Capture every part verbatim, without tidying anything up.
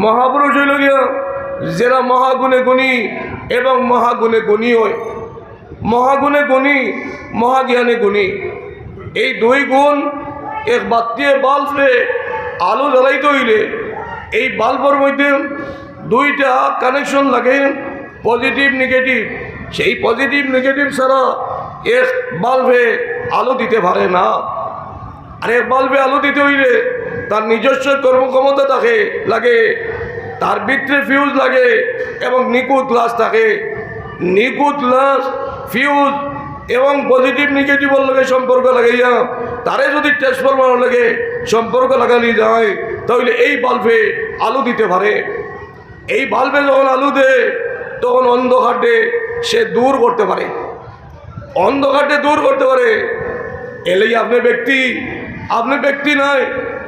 মহাপুরুষ অইল গিয়া যেরা মহাগুণে গুণী এবং মহাগুণে গুণী অয়। মহাগুণে গুণী, মহাজ্ঞানে গুণী, এই দুই গুণ। এক বাত্তিয়ে বাল্বরে আলো জ্বালাইতে অইলে এই বাল্বর মধ্যে দুইটা কানেকশন লাগে, পজিটিভ নেগেটিভ। সেই পজিটিভ নেগেটিভ ছাড়া এক বাল্বে আলো দিতে পারে না। আর এক বাল্বে আলো দিতে অইলে তার নিজস্ব কর্মক্ষমতা থাকে, লাগে, তার ভিতরে ফিউজ লাগে এবং নিখুঁত লাস থাকে। নিখুঁত লাস, ফিউজ এবং পজিটিভ নেগেটিভর লগে সম্পর্ক লাগাইয়া তারে যদি ট্রান্সফরমারর লগে সম্পর্ক লাগানি যায়, তাহলে এই বাল্বে আলো দিতে পারে। এই বাল্বে যখন আলো দেয়, তখন অন্ধকারকে সে দূর করতে পারে, অন্ধকারকে দূর করতে পারে। এলেই আপনি ব্যক্তি, আপনি ব্যক্তি নয়,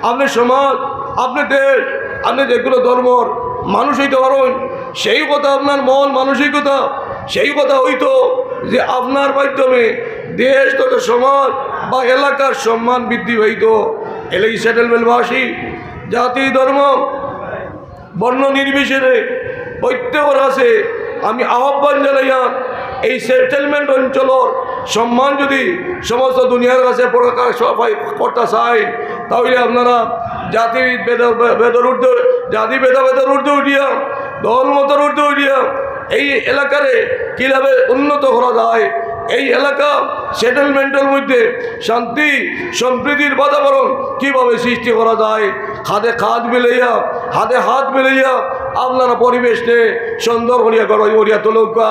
আপনি সমাজ, আপনি দেশ, আপনি যে কোনো ধর্মর মানুষ অইতে পারেন। সেই কথা আপনার মন মানসিকতা, সেই কথা অইতো যে আপনার মাধ্যমে দেশ তথা সমাজ বা এলাকার সম্মান বৃদ্ধি পাইতো। এলেই সেটেলমেন্টবাসী, জাতি, ধর্ম, বর্ণ নির্বিশেষে প্রত্যেকের কাছে আমি আহ্বান জানাইয়ার, এই সেটেলমেন্ট অঞ্চলর সম্মান যদি সমস্ত দুনিয়ার কাছে প্রকাশ করতা চাই, তাহলে আপনারা জাতি ভেদ-, ভেদর ঊর্ধ্বে, জাতি ভেদাভেদর ঊর্ধ্বে উঠিয়া, দল মতর ঊর্ধ্বে উঠিয়া এই এলাকারে কিভাবে উন্নত করা যায়, এই এলাকা সেটেলমেন্টর মধ্যে শান্তি সম্প্রীতির বাতাবরণ কিভাবে সৃষ্টি করা যায়, কাঁধে কাঁধ মিলাইয়া, হাতে হাত মিলাইয়া আপনারা পরিবেশরে সুন্দর করিয়া গড়িয়া তুলউক্কা।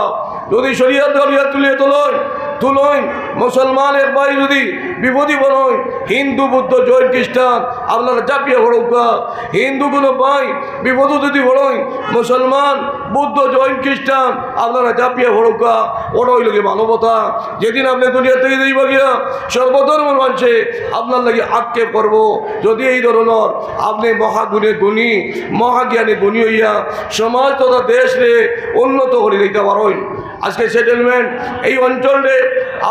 যদি শরিয়াত গড়িয়া তুলিয়া তুলইন, তুলইন, মুসলমান এক ভাই যদি বিপদে পড়ইন, হিন্দু, বুদ্ধ, জৈন, খ্রিস্টান, আপনারা ঝাঁপিয়া পড়উক্কা। হিন্দু কোনো ভাই বিপদে যদি পড়ইন, মুসলমান, বুদ্ধ, জৈন, খ্রিস্টান, আপনারা ঝাঁপিয়া পড়উক্কা। ওটা অইল গিয়া মানবতা। যেদিন আপনি দুনিয়া থাকি যাইবা গিয়া, সর্বধর্মর মানষে আপনার লাগি আক্ষেপ করবো। যদি এই ধরনর আপনি মহাগুণে গুণী, মহাজ্ঞানে গুণী অইয়া সমাজ তথা দেশরে উন্নত করি দিতা পারইন। আজকে সেটেলমেন্ট, এই অঞ্চলরে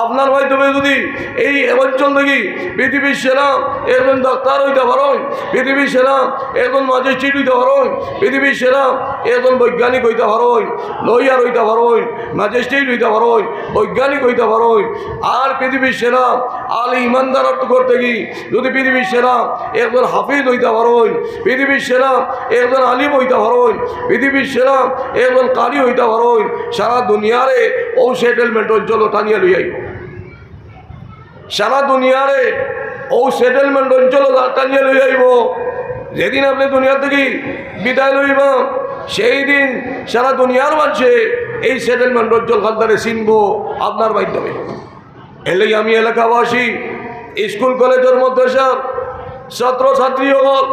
আপনার মাধ্যমে যদি এই অঞ্চল থাকি পৃথিবীর সেরা একজন ডাক্তার অইতা পারইন, পৃথিবীর সেরা একজন ম্যাজিস্ট্রেট অইতা পারইন, পৃথিবীর সেরা একজন বৈজ্ঞানিক অইতা পারইন, লয়ার অইতা পারইন, ম্যাজিস্ট্রেট অইতা পারইন, বৈজ্ঞানিক অইতা পারইন, আর পৃথিবীর সেরা আলী ইমানদার করতে গিয়ে যদি পৃথিবীর সেরা একজন হাফিজ অইতা পারইন, পৃথিবীর সেরা একজন আলিম অইতা পারইন, পৃথিবীর সেরা একজন কারি অইতা পারইন, সারা দুনিয়ারে ও সেটেলমেন্ট অঞ্চল টানিয়া লই আইব। সারা দুনিয়ারে ও সেটেলমেন্ট অঞ্চল টানিয়া লই আইব। যেদিন আপনি দুনিয়া থাকি বিদায় লইবা, সেই দিন সারা দুনিয়ার মানষে এই সেটেলমেন্ট অঞ্চল খান্দারে চিনব আপনার মাধ্যমে। এলেই আমি এলাকাবাসী, স্কুল, কলেজ, মাদ্রাসার ছাত্র ছাত্রী অকল,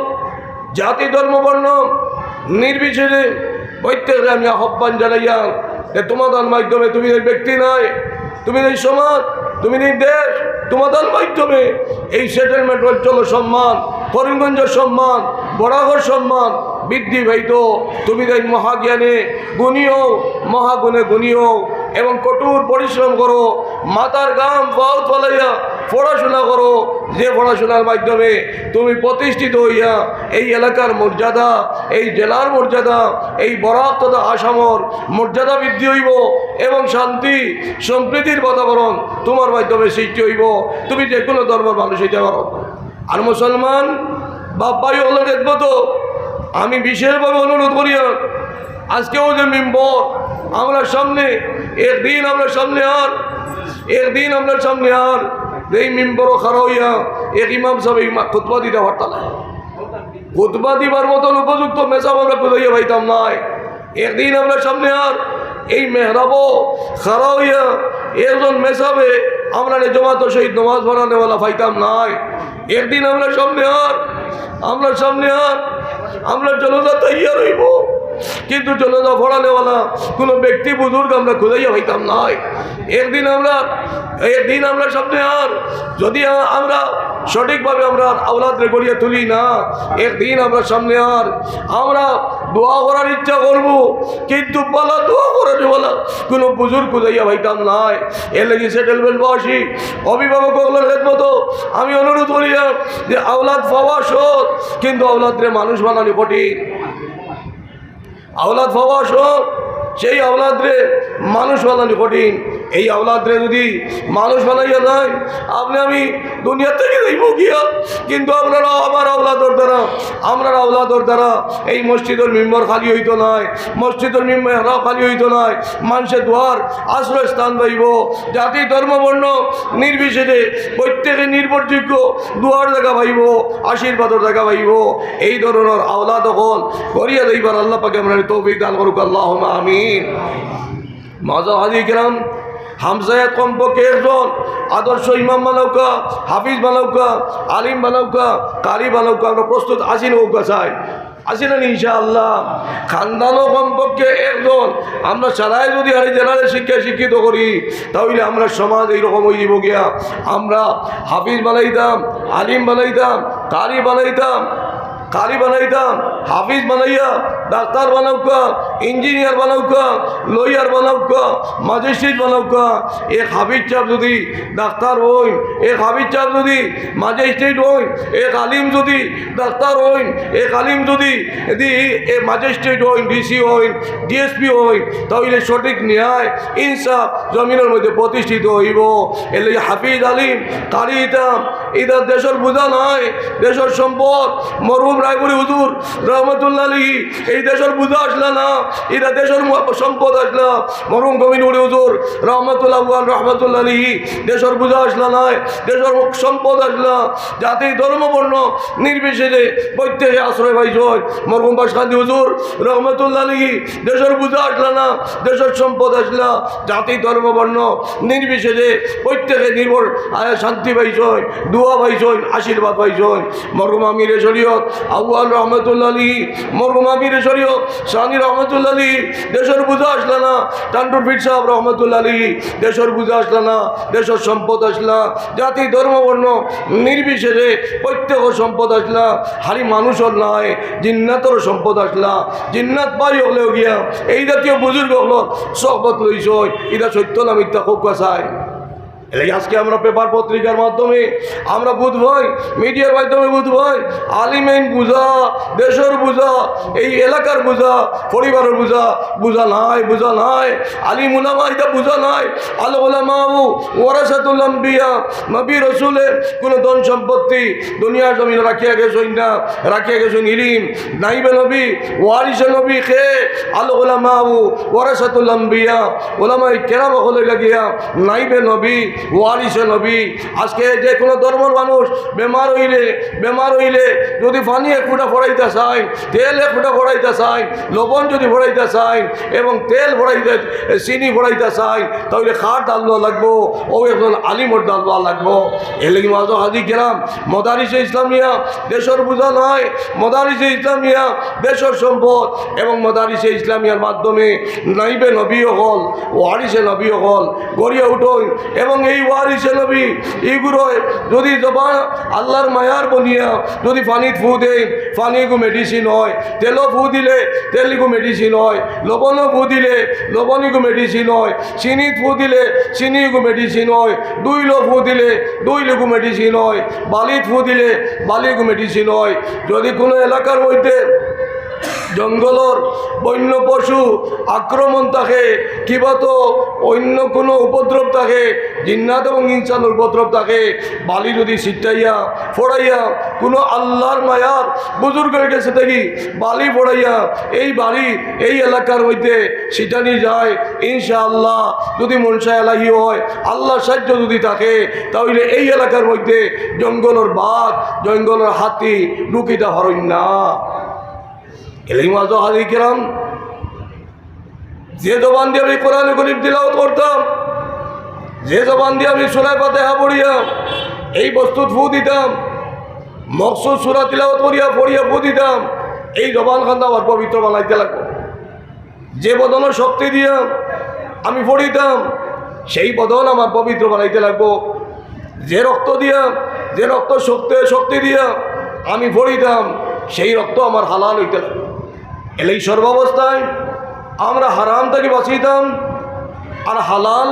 জাতি, ধর্ম, বর্ণ নির্বিশেষে প্রত্যেকরে আমি আহ্বান জানাইয়ার যে তোমাদের মাধ্যমে, তুমি এই ব্যক্তি নয়, তুমি এই সমাজ, তুমি এই দেশ, তোমাদের মাধ্যমে এই সেটেলমেন্ট অঞ্চলর সম্মান, করিমগঞ্জর সম্মান, বরাকর সম্মান বৃদ্ধি পাইতো। তুমি এই মহাজ্ঞানে গুণী অও, মহাগুণে গুণী অও এবং কঠোর পরিশ্রম করো, মাথার ঘাম পাওত ফালাইয়া পড়াশোনা করো। যে পড়াশোনার মাধ্যমে তুমি প্রতিষ্ঠিত অইয়া এই এলাকার মর্যাদা, এই জেলার মর্যাদা, এই বরাক তথা আসামর মর্যাদা বৃদ্ধি অইব এবং শান্তি সম্প্রীতির বাতাবরণ তোমার মাধ্যমে সৃষ্টি অইব। তুমি যে কোনো ধর্মর মানুষ অইতে পারো। আর মুসলমান বাপ ভাই অকলর খেদমতো আমি বিশেষভাবে অনুরোধ করিয়ার, আজকেও যে মিম্বর আমরার সামনে, একদিন আমরার সামনে আর, একদিন আমরার সামনে আর এই মিম্বরো খাড়া অইয়া এক ইমাম সাবে ইমা-, খুতবা দিতা পারতা নায়। খুতবা দিবার মতন উপযুক্ত মেসাব আমরা খুঁজাইয়া পাইতাম নায়। একদিন আমরার সামনে আর এই মেহরাবো খাড়া অইয়া একজন মেসাবে আমরারে জমাতো সহিত নমাজ পড়ানেওয়ালা পাইতাম নায়। একদিন আমরার সামনে আর, আমরার সামনে আর, আমরার জনাজা তৈয়ার অইব, কিন্তু জনাজা পড়ানেওয়ালা কোনো ব্যক্তি বুজুর্গ আমরা খুঁজাইয়া পাইতাম নায়। একদিন আমরা, একদিন আমরার সামনে আর, যদি আ-, আমরা সঠিকভাবে আমরার আওলাদরে গড়িয়া তুলি না, একদিন আমরার সামনে আর, আমরা দোয়া করার ইচ্ছা করব, কিন্তু বালা দোয়া করানেওয়ালা কোনো বুজুর্গ খুঁজাইয়া পাইতাম নায়। এরলাগি সেটেলমেন্টবাসী, অভিভাবক অকলর খেদমতো আমি অনুরোধ করিয়ার যে আওলাদ পাওয়া সহজ, কিন্তু আওলাদরে মানুষ বানানি কঠিন। আওলাদ পাওয়া সহজ, সেই আওলাদরে মানুষ বানানি কঠিন। এই আওলাদরে যদি মানুষ বানাইয়া যায়, আপনে আমি দুনিয়া থাকি যাইমু গিয়া, কিন্তু আপনারা আমার আওলাদর দ্বারা, আমরার আওলাদর দ্বারা এই মসজিদর মিম্বর খালি অইতো নায়, মসজিদর মিম্বর এরাও খালি অইতো নায়। মানষে দোয়ার আশ্রয়স্থান পাইবো, জাতি ধর্ম বর্ণ নির্বিশেষে প্রত্যেকে নির্ভরযোগ্য দোয়ার জাগা পাইবো, আশীর্বাদর জাগা পাইবো। এই ধরনর আওলাদ অকল করিয়া দিবার আল্লাহ পাকে আমরারে তৌফিক দান করুক, আল্লাহুম্মা আমিন। মাঝে হাজি কিরাম, হামসায়াত কমপক্ষে একজন আদর্শ ইমাম বানাউক্কা, হাফিজ বানাউক্কা, আলিম বানাউক্কা, কারি বানাউক্কা, আমরা প্রস্তুত আছি না অউক্কা চাই? আছি না নি ইনশাআল্লাহ? খানদানো কমপক্ষে একজন আমরা সারাই যদি হারি জেলারে শিক্ষায় শিক্ষিত করি, তাহলে আমরা সমাজ এইরকম অইযিবো গিয়া। আমরা হাফিজ বানাইতাম, আলিম বানাইতাম, কারি বানাইতাম, কারি বানাইতাম, হাফিজ বানাইয়া ডাক্তার বানাউক্কা, ইঞ্জিনিয়ার বানাউক্কা, লয়ার বানাউক্কা, ম্যাজিস্ট্রেট বানাউক্কা। এক হাফিজ সাহেব যদি ডাক্তার অইন, এক হাফিজ সাহেব যদি ম্যাজিস্ট্রেট অইন, এক আলিম যদি ডাক্তার অইন, এক আলিম যদি, যদি এ ম্যাজিস্ট্রেট অইন, ডিসি অইন, ডিএসপি অইন, তাহলে সঠিক ন্যায় ইনসাফ জমিনর মধ্যে প্রতিষ্ঠিত অইবো। এর লাগি হাফিজ আলিম কারি ইতাম, ইতা দেশর বুঝা নায়, দেশর সম্পদ। মরহুম রায়পুরি হুজুর রহমতুল্লাহ আলাইহি এই দেশর বুঝা আছলা না, ইতা দেশর মু-, সম্পদ আছলা। মরহুম কমিনপুরি হুজুর রহমতুল্লাহ আউয়াল রহমতুল্লাহ আলাইহি দেশর বুঝা আছলা নায়, দেশর সম্পদ আছলা। জাতি ধর্ম বর্ণ নির্বিশেষে প্রত্যেকে আশ্রয় পাইছইন। মরহুম বাসকান্দি হুজুর রহমতুল্লাহ আলাইহি দেশর বুঝা আছলা না, দেশর সম্পদ আছলা। জাতি ধর্ম বর্ণ নির্বিশেষে প্রত্যেকে নির্ভর, আহ, শান্তি পাইছইন, দোয়া পাইছইন, আশীর্বাদ পাইছইন। মরহুম আমিরে শরীয়ত আউয়াল রহমতুল্লাহ আলাইহি, মরহুম আমিরে শরীয়ত সানি রহমতুল্লাহ আলাইহি দেশর বুঝা আছলা না, টান্টুর পীর সাহেব রহমতুল্লাহ আলাইহি দেশর বুঝা আছলা না, দেশর সম্পদ আছলা। জাতি ধর্ম বর্ণ নির্বিশেষে প্রত্যেক সম্পদ আছলা, খালি মানুষর নায়, জিন্নাতর সম্পদ আছলা। জিন্নাত পাই অকলেও গিয়া এই জাতীয় বুজুর্গ অকলর সহবত লইছইন, ইতা সত্য না মিথ্যা কউক্কা চাই। এর লাগি আজকে আমরা পেপার পত্রিকার মাধ্যমে আমরা বুঝ পাই, মিডিয়ার মাধ্যমে বুঝ পাই, আলিমাইন বুঝা, দেশর বুঝা, এই এলাকার বুঝা, পরিবারর বুঝা, বুঝা নায়, বুঝা নায়। আলিম উলামা ইতা বুঝা নায়। আল উলামাউ ওয়ারাসাতুল আম্বিয়া, নবী রসুলে কোনো ধন সম্পত্তি দুনিয়ার জমিনে রাখিয়া গেছইন না, রাখিয়া গেছইন ইলিম। নাইবে নবী, ওয়ারিসে নবী কে? আল উলামাউ ওয়ারাসাতুল আম্বিয়া, উলামায়ে কেরাম অকল অইলা গিয়া নাইবে নবী, ওয়ারিসে নবী। আজকে যে কোনো ধর্মর মানুষ বেমার অইলে, বেমার অইলে যদি পানি এক ফুটা পড়াইতা চাইন, তেল এক ফুটা পড়াইতা চাইন, লবণ যদি পড়াইতা চাইন এবং তেল পড়াইতা, চিনি পড়াইতা চাইন, তাইলে কার দাল্লা লাগবো? অউ একজন আলিমর দাল্লা লাগবো। এর লাগি মাঝে হাজি কিরাম, মদারিসে ইসলামিয়া দেশর বুঝা নায়, মদারিসে ইসলামিয়া দেশর সম্পদ এবং মদারিসে ইসলামিয়ার মাধ্যমে নাইবে নবী অকল, ওয়ারিসে নবী অকল গড়িয়া উঠইন। এবং এই ওয়ারিসে নবী ইগুরে যদি জবান আল্লাহর মায়ার বনিয়া যদি পানিত ফু দেইন, পানি ইগু মেডিসিন অয়, তেলো ফু দিলে তেল ইগু মেডিসিন অয়, লবণো ফু দিলে লবণ ইগু মেডিসিন অয়, চিনিত ফু দিলে চিনি ইগু মেডিসিন অয়, দুইলো ফু দিলে দুইল ইগু মেডিসিন অয়, বালিত ফু দিলে বালি ইগু মেডিসিন অয়। যদি কোনো এলাকার মধ্যে জঙ্গলর বন্য পশু আক্রমণ থাকে, কিবা তো অন্য কোনো উপদ্রব থাকে, জিন্নাত এবং ইনসানর উপদ্রব থাকে, বালি যদি ছিটাইয়া, ফড়াইয়া, কোনো আল্লাহর মায়ার বুজুর্গর গেছে থাকি বালি ফড়াইয়া, এই বালি এই এলাকার মধ্যে ছিটানি যায়, ইনশাআল্লাহ, যদি মনশা এলাহি হয়, আল্লাহর সাহায্য যদি থাকে, তাহলে এই এলাকার মধ্যে জঙ্গলর বাঘ, জঙ্গলর হাতি ঢুকিতা পারইন না। এলাই মাঝে হাজি কিরাম, যে জবান দিয়া আমি কোরআন করিম তিলাওয়াত করতাম, যে জবান দিয়া আমি সূরা ফাতিহা পড়িয়া এই বস্তুত ফু দিতাম, মখসুস সূরা তিলাওয়াত করিয়া পড়িয়া ফু দিতাম, এই জবান খান আমার পবিত্র বানাইতে লাগবো। যে বদনর শক্তি দিয়া আমি পড়িতাম, সেই বদন আমার পবিত্র বানাইতে লাগবো। যে রক্ত দিয়া, যে রক্ত শক্তি, শক্তি দিয়া আমি পড়িতাম, সেই রক্ত আমার হালাল অইতে লাগবো। এলাই সর্বাবস্থায় আমরা হারাম থাকি বাঁচিতাম আর হালাল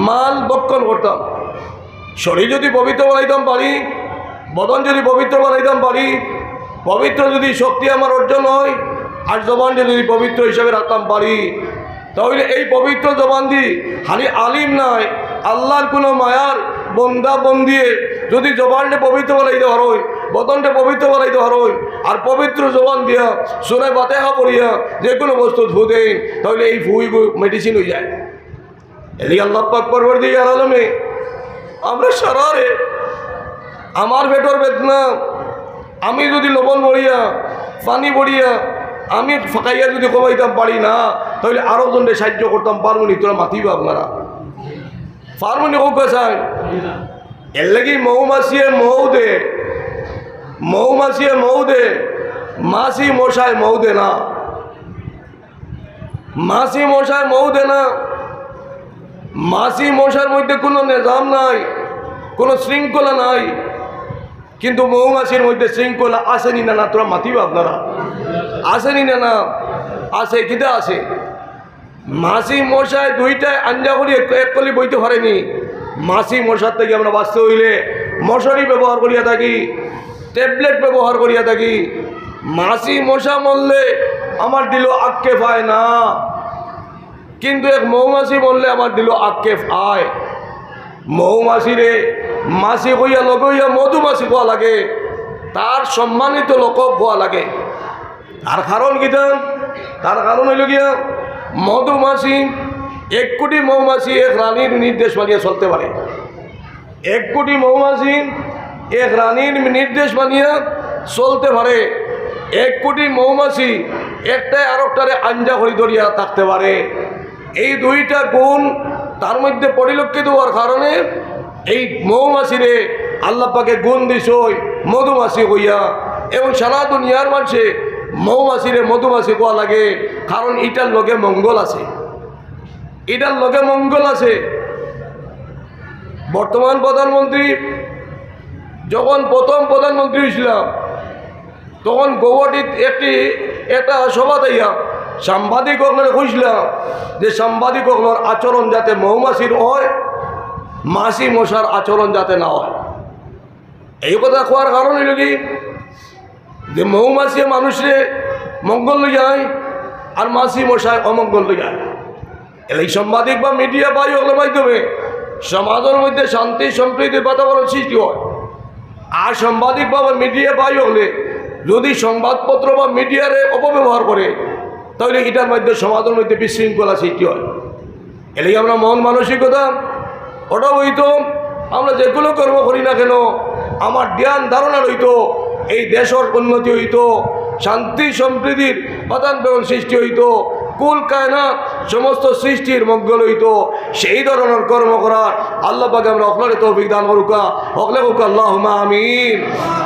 মাল ভক্ষণ করতাম। শরীর যদি পবিত্র বানাইতাম পারি, বদন যদি পবিত্র বানাইতাম পারি, পবিত্র যদি শক্তি আমার অর্জন হয়, আর জবানরে যদি পবিত্র হিসাবে রাখতাম পারি, তাহলে এই পবিত্র জবান দি খালি আলিম নায়, আল্লাহর কোনো মায়ার বন্দা বন্দিয়ে যদি জবানরে পবিত্র বানাইতে পারইন, বদনরে পবিত্র বানাইতে পারইন, আর পবিত্র জবান দিয়া সূরা ফাতিহা পড়িয়া যে কোনো বস্তু ধু দেইন, তাহলে এই ফুইগু মেডিসিন অইযায়। এলি আল্লাহ পাক পরওয়ারদিগার আলমে আমরা সারারে, আমার পেটর বেদনা, আমি যদি লবণ ভরিয়া, পানি ভরিয়া, আমি ফাকাইয়া যদি কমাইতাম পারি না, তাহলে আরো জনরে সাহায্য করতাম পারমুনি? তোরা মাতিবা আপনারা, পারমুনি? কউক্কা চাই। এর লাগি মৌমাছিয়ে মৌ দে, মৌমাছিয়ে মৌ দে, মাছি মশায় মৌ দে না। মাছি মশায় মৌ দে না। মাছি মশার মধ্যে কোনো নিজাম নাই, কোনো শৃঙ্খলা নাই, কিন্তু মৌমাছির মধ্যে শৃঙ্খলা আছেনি না? না, তোরা মাতিবা আপনারা, আছেনি না? না, আছে। কিতা আছে? মাছি মশায় দুইটায় আঞ্জা করি এক, এক কলি বইতে পারেনি। মাছি মশার থাকি আমরা বাঁচতে অইলে মশারি ব্যবহার করিয়া থাকি, ট্যাবলেট ব্যবহার করিয়া থাকি। মাছি মশা মরলে আমার দিলো আক্ষেপ অয় না, কিন্তু এক মৌমাছি মরলে আমার দিলো আক্ষেপ অয়। মৌমাছিরে মাছি কইয়া লগে অইয়া মধুমাছি কওয়া লাগে, তার সম্মানিত লকব কওয়া লাগে। আর কারণ কিতা? তার কারণ অইলো গিয়া মধুমাছি, এক কোটি মৌমাছি এক রানীর নির্দেশ মানিয়া চলতে পারে। এক কোটি মৌমাছি এক রানীর নির্দেশ মানিয়া চলতে পারে। এক কোটি মৌমাছি একটায় আরোকটারে আঞ্জা করি ধরিয়া থাকতে পারে। এই দুইটা গুণ তার মধ্যে পরিলক্ষিত অওয়ার কারণে এই মৌমাছিরে আল্লাহ পাকে গুণ দিছইন মধুমাছি কইয়া। এবং সারা দুনিয়ার মানষে মৌমাছিরে মধুমাছি কওয়া লাগে, কারণ ইটার লগে মঙ্গল আছে, ইটার লগে মঙ্গল আছে। বর্তমান প্রধানমন্ত্রী যখন প্রথম প্রধানমন্ত্রী অইছিলা, তখন গৌহাটিত একটি, একটা সভাত আইয়া সাংবাদিক অকলরে কইছিলা যে সাংবাদিক অকলর আচরণ যাতে মৌমাছির অয়, মাছি মশার আচরণ যাতে না অয়। এই কথা কওয়ার কারণ অইলো কি যে মৌমাছিয়ে মানুষরে মঙ্গল লইয়া আয় আর মাছি মশায় অমঙ্গল লইয়া আয়। এলাই সাংবাদিক বা মিডিয়া ভাই অকলর মাধ্যমে সমাজর মধ্যে শান্তি সম্প্রীতির বাতাবরণ সৃষ্টি অয়। আর সাংবাদিক বা মিডিয়া ভাই অকলে যদি সংবাদপত্র বা মিডিয়ারে অপব্যবহার করে, তাহলে ইটার মধ্যে সমাজর মধ্যে বিশৃঙ্খলা সৃষ্টি অয়। এলাই আমরা মন মানসিকতা ওটা অইতো, আমরা যে কোনো কর্ম করি না কেন, আমার ধ্যান ধারণা রইতো, এই দেশর উন্নতি অইতো, শান্তি সম্প্রীতির বাতাবরণ সৃষ্টি অইতো, কুল কায়নাত সমস্ত সৃষ্টির মঙ্গল অইতো, সেই ধরনর কর্ম করার আল্লাহ পাকে আমরা অকলরে তৌফিক দান করুক্কা। অকলে কউক্কা আল্লাহুম্মা আমিন।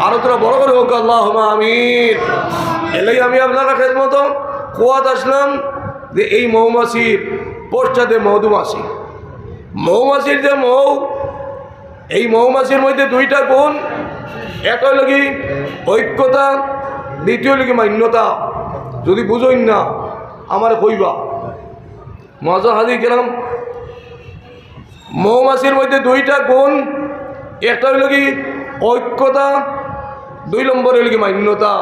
আরো তোরা বড় করি কউক্কা আল্লাহুম্মা আমিন। এলাই আমি আপনারার খেদমতো কওয়াত আছলাম যে এই মৌমাছির পশ্চাতে মধুমাছি, মৌমাছির যে মৌ, এই মৌমাছির মধ্যে দুইটা গুণ, একটা অইলো কি ঐক্যতা, দ্বিতীয় অইলো কি মান্যতা। যদি বুঝইন না, আমারে কইবা। মুআজ্জাজ হাজির কেরাম, মৌমাছির মধ্যে দুইটা গুণ, একটা অইলো কি ঐক্যতা, দুই নম্বর অইলো কি মান্যতা।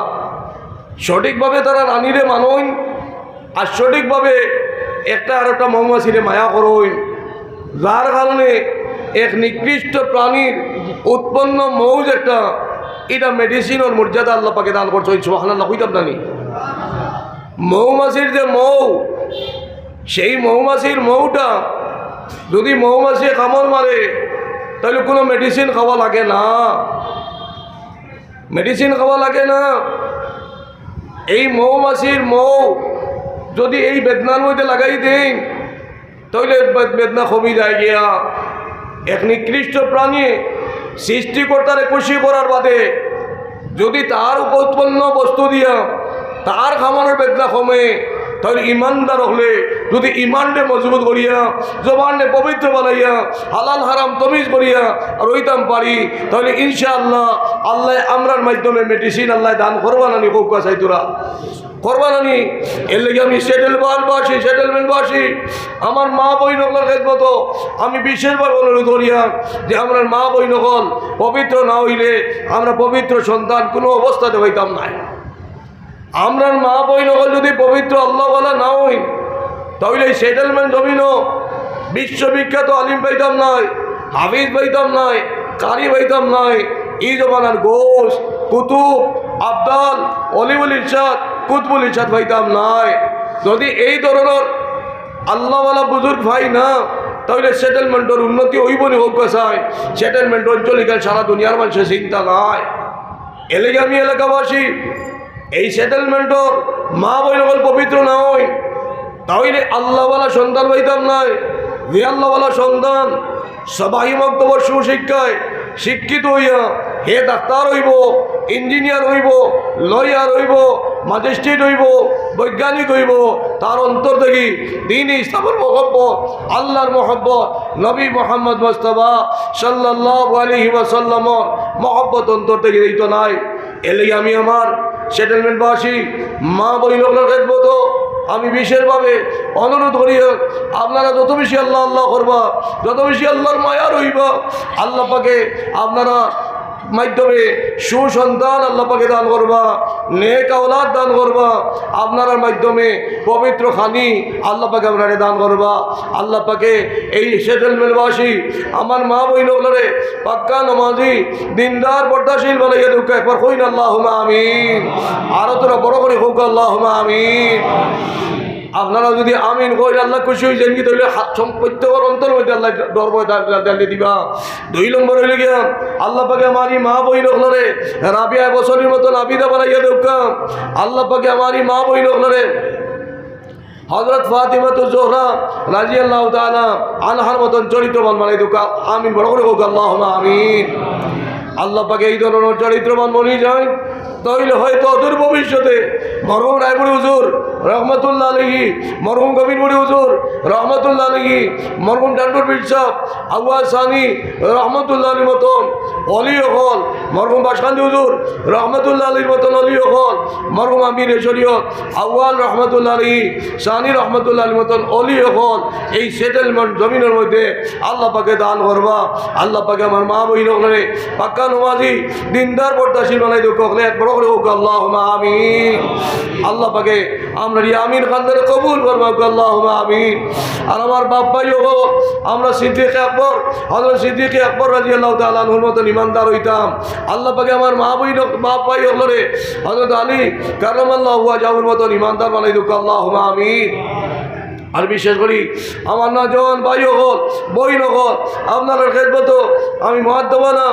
সঠিকভাবে তারা রানীরে মানইন, আর সঠিকভাবে একটা আরোকটা মৌমাছিরে মায়া করইন, যার কারণে এক নিকৃষ্ট প্রাণীর উৎপন্ন মৌ যে একটা, ইটা মেডিসিনর মর্যাদা আল্লাহ পাকে দান করছইন। সুবহানাল্লাহ কইতাম না নি? মৌমাছির যে মৌ, সেই মৌমাছির মৌটা যদি মৌমাছিয়ে কামড় মারে, তাহলে কোনো মেডিসিন খাওয়া লাগে না, মেডিসিন খাওয়া লাগে না। এই মৌমাছির মৌ যদি এই বেদনার মধ্যে লাগাই দেইন, তাহলে বে-, বেদনা কমি যায় গিয়া। এক নিকৃষ্ট প্রাণী সৃষ্টিকর্তারে খুশি করার বাদে যদি তার উৎপন্ন বস্তু দিয়া তার কামড়র বেদনা কমে, তাহলে ইমানদার অকলে যদি ইমানরে মজবুত করিয়া, জবানরে পবিত্র বানাইয়া, হালাল হারাম তমিজ করিয়া রইতাম পারি, তাহলে ইনশাআল্লাহ আল্লায় আমরার মাধ্যমে মেডিসিন আল্লায় দান করবা না নি? কউক্কা চাই তোরা, করবা না নি? এর লাগি আমি সেটেলমেন্টবাসী, সেটেলমেন্টবাসী, আমার মা বইন অকলর খেদমতো আমি বিশেষভাবে অনুরোধ করিয়ার যে আমরার মা বইন অকল পবিত্র না অইলে আমরা পবিত্র সন্তান কোনো অবস্থাতে পাইতাম নায়। আমরার মা বইন অকল যদি পবিত্র আল্লাহওয়ালা না অইন, তাইলে এই সেটেলমেন্ট জমিনও বিশ্ববিখ্যাত আলিম পাইতাম নায়, হাফিজ পাইতাম নায়, কারি পাইতাম নায়। ই জমানার গৌস, কুতুব, আবদাল, অলিউল ইরশাদ, কুতবুল ইরশাদ পাইতাম নায়। যদি এই ধরনর আল্লাহওয়ালা বুজুর্গ পাই না, তাইলে সেটেলমেন্টর উন্নতি অইবো নি? হউক্কা চাই, সেটেলমেন্ট অঞ্চল ইখান সারা দুনিয়ার মানষে চিনতা নায়। এরলাগি আমি এলাকাবাসী, এই সেটেলমেন্টর মা বইন অকল পবিত্র না অইন, তাইলে আল্লাহওয়ালা সন্তান পাইতাম নায়। যে আল্লাহওয়ালা সন্তান সবাহি মক্তবর সুশিক্ষায় শিক্ষিত অইয়া হে ডাক্তার অইবো, ইঞ্জিনিয়ার অইবো, লয়ার অইবো, ম্যাজিস্ট্রেট অইবো, বৈজ্ঞানিক অইবো, তার অন্তর থাকি দ্বীনে ইসলামর মহব্বত, আল্লাহর মহব্বত, নবী মুহাম্মদ মুস্তাফা সাল্লাল্লাহু আলাইহি ওয়াসাল্লামর মহব্বত অন্তর থাকি যাইতো নায়। এরলাগি আমি আমার সেটেলমেন্টবাসী মা বইন অকলর খেদমতো আমি বিশেষভাবে অনুরোধ করি, আপনারা যত বেশি আল্লাহ আল্লাহ করবা, যত বেশি আল্লাহর মায়া রইবা, আল্লাহ পাকে আপনারা মাধ্যমে সুসন্তান আল্লাহ পাকে দান করবা, নেক আওলাদ দান করবা, আপনারার মাধ্যমে পবিত্র খানি আল্লাহ পাকে আপনারে দান করবা। আল্লাহ পাকে এই সেটেলমেন্টবাসী আমার মা বইন অকলরে পাক্কা নমাজি, দিনদার, পর্দাশীল বানাইয়া দেউক্কা। একবার কইন আল্লাহুম্মা আমিন। আরো থুড়া বড় করি কউক্কা আল্লাহুম্মা আমিন। আপনারা যদি আমিন কইন, আল্লাহ খুশি অইযাইন, তাইলে হাত সম-, প্রত্যেকর অন্তর মধ্যে আল্লাহ ডর ভয় ডাল-, ডাল-, ডালি দিবা। দুই নম্বর অইলো গিয়া, আল্লাহ পাকে আমার ই মা বইন অকলরে রাবিয়া বসরির মতন আবিদা বানাইয়া দেউক্কা। আল্লাহ পাকে আমার ই মা বইন অকলরে হযরত ফাতিমাতুজ জোহরা রাদিয়াল্লাহু তাআলা আনহার মতন চরিত্রবান বানাই দেউক্কা। আমিন, বড় করি কউক্কা আল্লাহুম্মা আমিন। আল্লাহ পাকে এই ধরনর চরিত্রবান বনি যায়, তাইলে হয়তো অদূর ভবিষ্যতে মরহুম রায়পুরী হুজুর রহমতুল্লাহ আলাইহি, মরহুম গোবিন্দপুরী হুজুর রহমতুল্লাহ আলাইহি, মরহুম ডান্ডুর পীর সাহেব, আউয়াল সানি রহমতুল্লাহ আলাইহির মতন অলি অকল, মরহুম বাসকান্দি হুজুর রহমতুল্লাহ আলাইহির মতন অলি অকল, মরহুম আমিরে শরীয়ত আউয়াল রহমতুল্লাহ আলাইহি, সানি রহমতুল্লাহ আলাইহির মতন অলি অকল এই সেটেলমেন্ট জমিনর মধ্যে আল্লাহ পাকে দান করবা। আল্লাহ পাকে আমার মা বইন অকলরে পাক্কা নমাজি, দিনদার, পর্দাশীল বানাই দেউক্কা। অকলে এক বড় করি কউক্কা আল্লাহুম্মা আমিন। আল্লাহ পাকে আমরার ই আমিন খান্দারে কবুল ফরমাউক্কা আল্লাহুম্মা আমিন। আর আমার বাপ ভাই অকল, আমরা সিদ্দিকে আকবর, হযরত সিদ্দিকে আকবর রাদিয়াল্লাহু তাআলা আনহুর মতন ইমানদার অইতাম। আল্লাহ পাকে আমার মা বইন অক-, বাপ ভাই অকলরে হযরত আলী কাররামাল্লাহু ওয়াজহাহুর মতন ইমানদার বানাই দেউক্কা আল্লাহুম্মা আমিন। আর বিশেষ করি আমার নওজোয়ান ভাই অকল, বইন অকল, আপনারার খেদমতো আমি মুআদ্দাবানা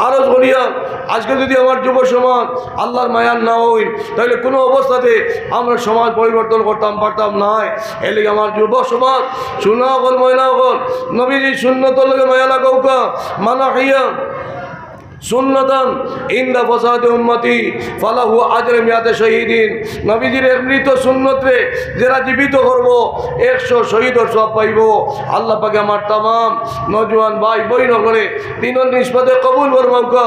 আরজ করিয়ার, আজকে যদি আমার যুব সমাজ আল্লাহর মায়ার না অইন, তাইলে কুনু অবস্থাতে আমরা সমাজ পরিবর্তন করতাম পারতাম নায়। এরলাগি আমার যুব সমাজ, সোনা অকল, ময়না অকল, নবীজির সুন্নতর লগে মায়া লাগাউক্কা, মানাহিয়া সুন্নাতান ইনদা ফাসাদি উম্মতি ফালাহু আজরু মিয়াতে শহীদিন। নবীজির এক মৃত সুন্নতরে যেরা জীবিত করবো, একশো শহীদর সওয়াব পাইবো। আল্লাহ পাকে আমার তামাম নওজোয়ান ভাই বইন অকলরে দ্বীনর নিসবতে কবুল ফরমাউক্কা।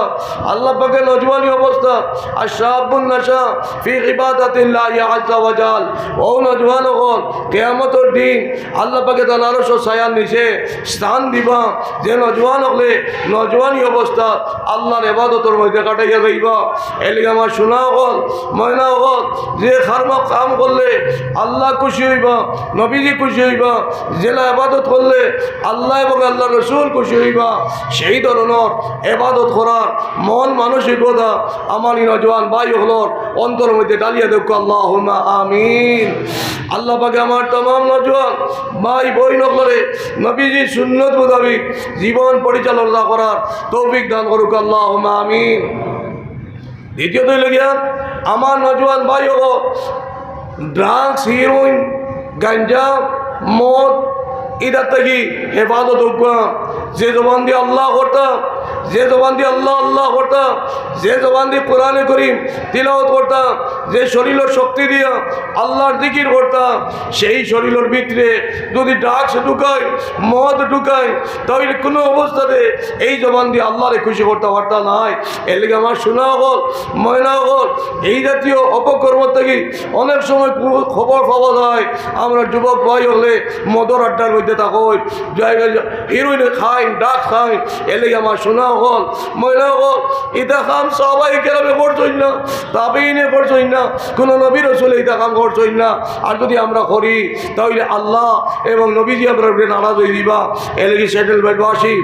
আল্লাহ পাকে নওজোয়ানি অবস্থা, আর শাবুন নাশা ফি ইবাদাতিল্লাহি আযজা ওয়া জাল, অউ নওজোয়ান অকল কিয়ামতর দিন আল্লাহ পাকে তান আরশর ছায়ার নিচে স্থান দিবা, যে নওজোয়ান অকলে নওজোয়ানি অবস্থা আল্লাহর ইবাদতর মধ্যে কাটাইয়া যাইবা। এরলাগি আমার সোনা অকল, ময়না অকল, যে কর্ম কাম করলে আল্লাহ খুশি অইবা, নবীজি খুশি অইবা, যেলা ইবাদত করলে আল্লাহ এবং আল্লাহর রসুল খুশি অইবা, সেই ধরনর ইবাদত করার মন মানসিকতা আমার ই নওজোয়ান ভাই অকলর অন্তরর মধ্যে ডালিয়া দেউক্কা আল্লাহুম্মা আমিন। আল্লাহ পাকে আমার তামাম নওজোয়ান ভাই বইন অকলরে নবীজির সুন্নত মোতাবিক জীবন পরিচালনা করার তৌফিক দান করুক, আল্লাহুম্মা আমিন। দ্বিতীয়ত অইলো গিয়া, আমার নওজোয়ান ভাই অকল, ড্রাগস, হিরোইন, গাঞ্জা, মদ, ইতার থাকি হেফাজত অউক্কা। যে জবান দি আল্লাহ করতা, যে জবান দি আল্লাহ আল্লাহ করতা, যে জবান দি কোরআনে করিম তিলাওয়াত করতা, যে শরীলর শক্তি দিয়া আল্লাহর জিকির করতা, সেই শরীলর ভিতরে যদি ড্রাগস ঢুকায়, মদ ঢুকায়, তাইলে কুনু অবস্থাতে এই জবান দি আল্লাহরে খুশি করতা পারতা নায়। এরলাগি আমার সোনা অকল, ময়না অকল, এই জাতীয় অপকর্ম থাকি অনেক সময় খবর পাওয়া যায়, আমরা যুবক ভাই অকলে মদর আড্ডার থাকইন, জায়গা হিরোইন খাইন, ড্রাগস খাইন। এর লাগি আমার সোনা অকল, ময়না অকল, ইতা কাম সাহাবায়ে কেরামে করছইন না, তাবেইনে করছইন না, কোনো নবী রসুলে ইতা কাম করছইন না। আর যদি আমরা করি, তাইলে আল্লাহ এবং নবীজি আমরার উপরে নারাজ অইযিবা। এর লাগি সেটেলমেন্টবাসী,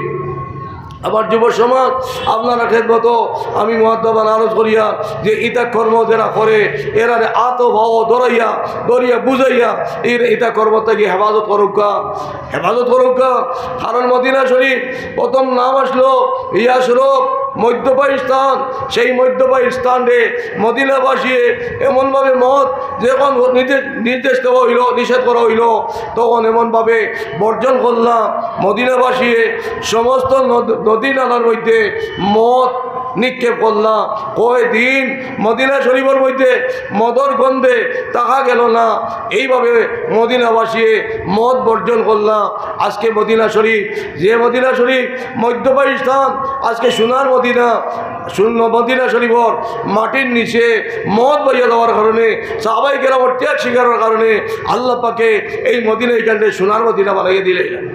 আমার যুব সমাজ, আপনারার খেদমতো আমি মুআদ্দাবান আরজ করিয়ার যে ইতা কর্ম যেরা করে, এরারে আতো পাও ধরাইয়া, ধরিয়া বুঝাইয়া, এর ইতা কর্ম থাকি হেফাজত করউক্কা, হেফাজত করউক্কা। কারণ মদিনা শরীফ প্রথম নাম আসলো ইয়াসরব, মদ্যপায়ী স্থান। সেই মদ্যপায়ী স্থানরে মদিনাবাসীয়ে এমনভাবে মদ, যখন নির্দেশ, নির্দেশ দেওয়া অইলো, নিষেধ করা অইলো, তখন এমনভাবে বর্জন করলা মদিনাবাসীয়ে, সমস্ত নদ-, নদী নালার মধ্যে মদ নিক্ষেপ করলা। কয়দিন মদিনা শরীফর মধ্যে মদর গন্ধে থাকা গেল না। এইভাবে মদিনাবাসীয়ে মদ বর্জন করলা। আজকে মদিনা শরীফ, যে মদিনা শরীফ মদ্যপায়ী স্থান, আজকে সোনার মদিনা, সোনার মদিনা শরীফর মাটির নিচে মদ বইয়া যাওয়ার কারণে, সাহাবায়ে কেরামর ত্যাগ স্বীকারের কারণে আল্লাহ পাকে এই মদিনা ইখানরে সোনার মদিনা বানাইয়া দিলে।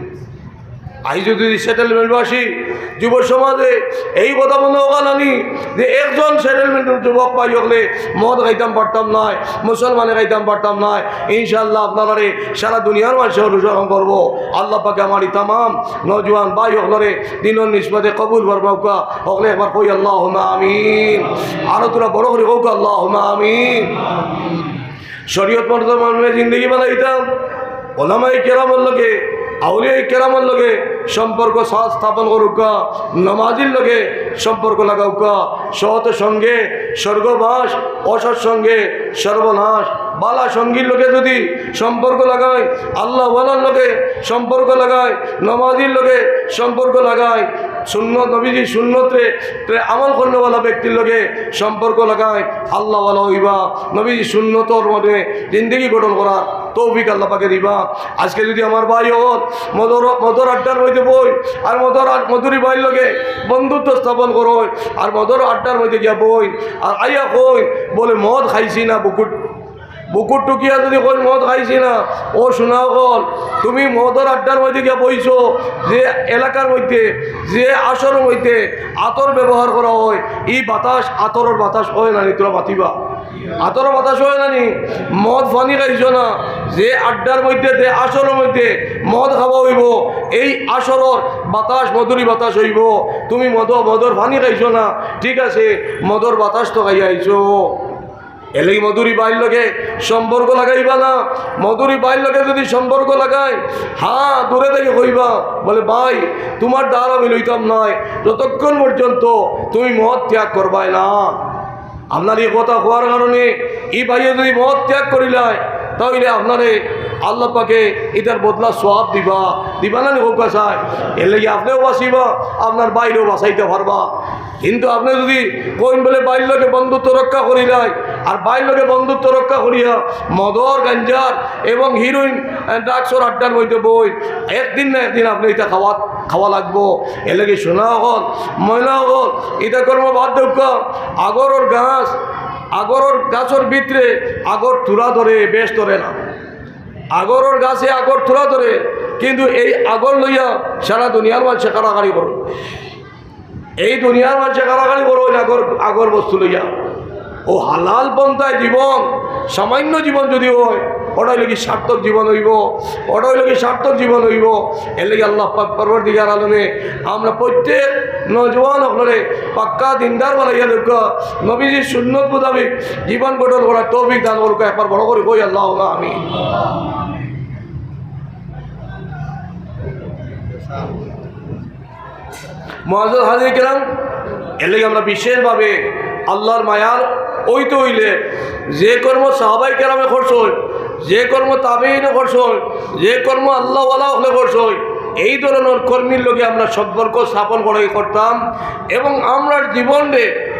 আইজ যদি সেটেলমেন্টবাসী যুব সমাজে এই কথা মনো অখান আনি যে একজন সেটেলমেন্টর যুবক ভাই অকলে মদ খাইতাম পারতাম নায়, মুসলমানে খাইতাম পারতাম নায়, ইনশাআল্লাহ আপনারারে সারা দুনিয়ার মানষে অনুসরণ করবো। আল্লাহ পাকে আমার এই তামাম নওজোয়ান ভাই অকলরে দিনর নিসবতে কবুল ফরমাউক্কা। অকলে একবার কই আল্লাহুম্মা আমিন। আরো থুড়া বড় করি কউক্কা আল্লাহুম্মা আমিন। শরীয়ত মতো মানষে জিন্দেগি বানাইতাম, ওলামায়ে কেরামর লগে, আউলিয়ায়ে কেরামর লগে সম্পর্ক সা-, স্থাপন করউক্কা, নমাজির লগে সম্পর্ক লাগাউক্কা, সৎ সঙ্গে স্বর্গবাস, অসৎ সঙ্গে সর্বনাশ। বালা সঙ্গীর লগে যদি সম্পর্ক লাগাই, আল্লাহওয়ালার লগে সম্পর্ক লাগাই, নমাজির লগে সম্পর্ক লাগাই, সুন্নত, নবীজির সুন্নতরে, রে আমল করনেওয়ালা ব্যক্তির লগে সম্পর্ক লাগাই, আল্লাহওয়ালা অইবা, নবীজির সুন্নতর মধ্যে জিন্দেগি গঠন করার তৌফিক আল্লাহ পাকে দিবা। আজকে যদি আমার ভাই অকল মদর, মদর আড্ডার মধ্যে বই আর মদর আড-, মদুরি ভাইর লগে বন্ধুত্ব স্থাপন করইন আর মদর আড্ডার মধ্যে গিয়া বই আর আইয়া কইন বলে, "মদ খাইছি না, বুকুর, বুকুর টুকিয়া যদি কইন মদ খাইছি না।" ও সোনা অকল, তুমি মদর আড্ডার মধ্যে গিয়া বইছো, যে এলাকার মধ্যে, যে আসরর মধ্যে আতর ব্যবহার করা হয়, ই বাতাস আতরর বাতাস অয় না নি? তুমরা মাতিবা। আতরর বাতাস অয় না নি? মদ পানি খাইছো না, যে আড্ডার মধ্যে, যে আসরর মধ্যে মদ খাওয়া অইবো, এই আসরর বাতাস মদুরি বাতাস অইবো। তুমি মদ, মদর পানি খাইছো না, ঠিক আছে, মদর বাতাস তো খাইয়া আইছো। এর লাগি মদুরি ভাইর লগে সম্পর্ক লাগাইবা না। মদুরি ভাইর লগে যদি সম্পর্ক লাগাই, হ্যাঁ, দূরে থাকি কইবা বলে, "ভাই, তুমার ধার আমি লইতাম নায়, যতক্ষণ পর্যন্ত তুমি মদ ত্যাগ করবায় না।" আপনার ই কথা কওয়ার কারণে ই ভাইয়ে যদি মদ ত্যাগ করিলায়, তাইলে আপনারে আল্লাহ পাকে ইটার বদলা সওয়াব দিবা, দিবা না নি? কউক্কা চাই। এর লাগি আপনেও বাঁচিবা, আপনার ভাইরেও বাঁচাইতা পারবা। কিন্তু আপনে যদি কইন বলে ভাইর লগে বন্ধুত্ব রক্ষা করিলাই, আর ভাইর লগে বন্ধুত্ব রক্ষা করিয়া মদর, গাঞ্জার এবং হিরোইন, আহ, ড্রাগসর আড্ডার মধ্যে বই, একদিন না একদিন আপনে ইটা খাওয়া, খাওয়া লাগবো। এর লাগি সোনা অকল, ময়না অকল, ইতা কর্ম বাদ দেউক্কা। আগরর গাছ, আগরর গাছর ভিতরে আগর তুরা ধরে, বেশ ধরে না। আগরর গাছে আগর তুরা ধরে, কিন্তু এই আগর লইয়া সারা দুনিয়ার মানষে কাড়াকাড়ি করে। এই দুনিয়ার মানষে কাড়াকাড়ি করইন আগর, আগর বস্তু লইয়া। ও হালাল পন্থায় জীবন, সামান্য জীবন যদি হয়, ওটা অইলো কি সার্থক জীবন অইবো, ওটা অইলো কি সার্থক জীবন অইবো। এর লাগি আল্লাহ পাক পরওয়ারদিগার আলমে আমরা প্রত্যেক নওজোয়ান অকলরে পাক্কা দিনদার বানাইয়া দেউক্কা, নবীজির সুন্নত মোতাবেক জীবন গঠন করার তৌফিক দান করউক্কা। একবার বড় করি কই আল্লাহুম্মা আমিন। মুআজ্জাজ হাজির কেরাম, এর লাগি আমরা বিশেষভাবে আল্লাহর মায়ার অইতে অইলে যে কর্ম সাহাবায়ে কেরামে করছইন, যে কর্ম তাবেইনে করছইন, যে কর্ম আল্লাহওয়ালা অকলে করছইন, এই ধরনর কর্মীর লগে আমরা সম্পর্ক স্থাপন করাই করতাম এবং আমরার জীবনরে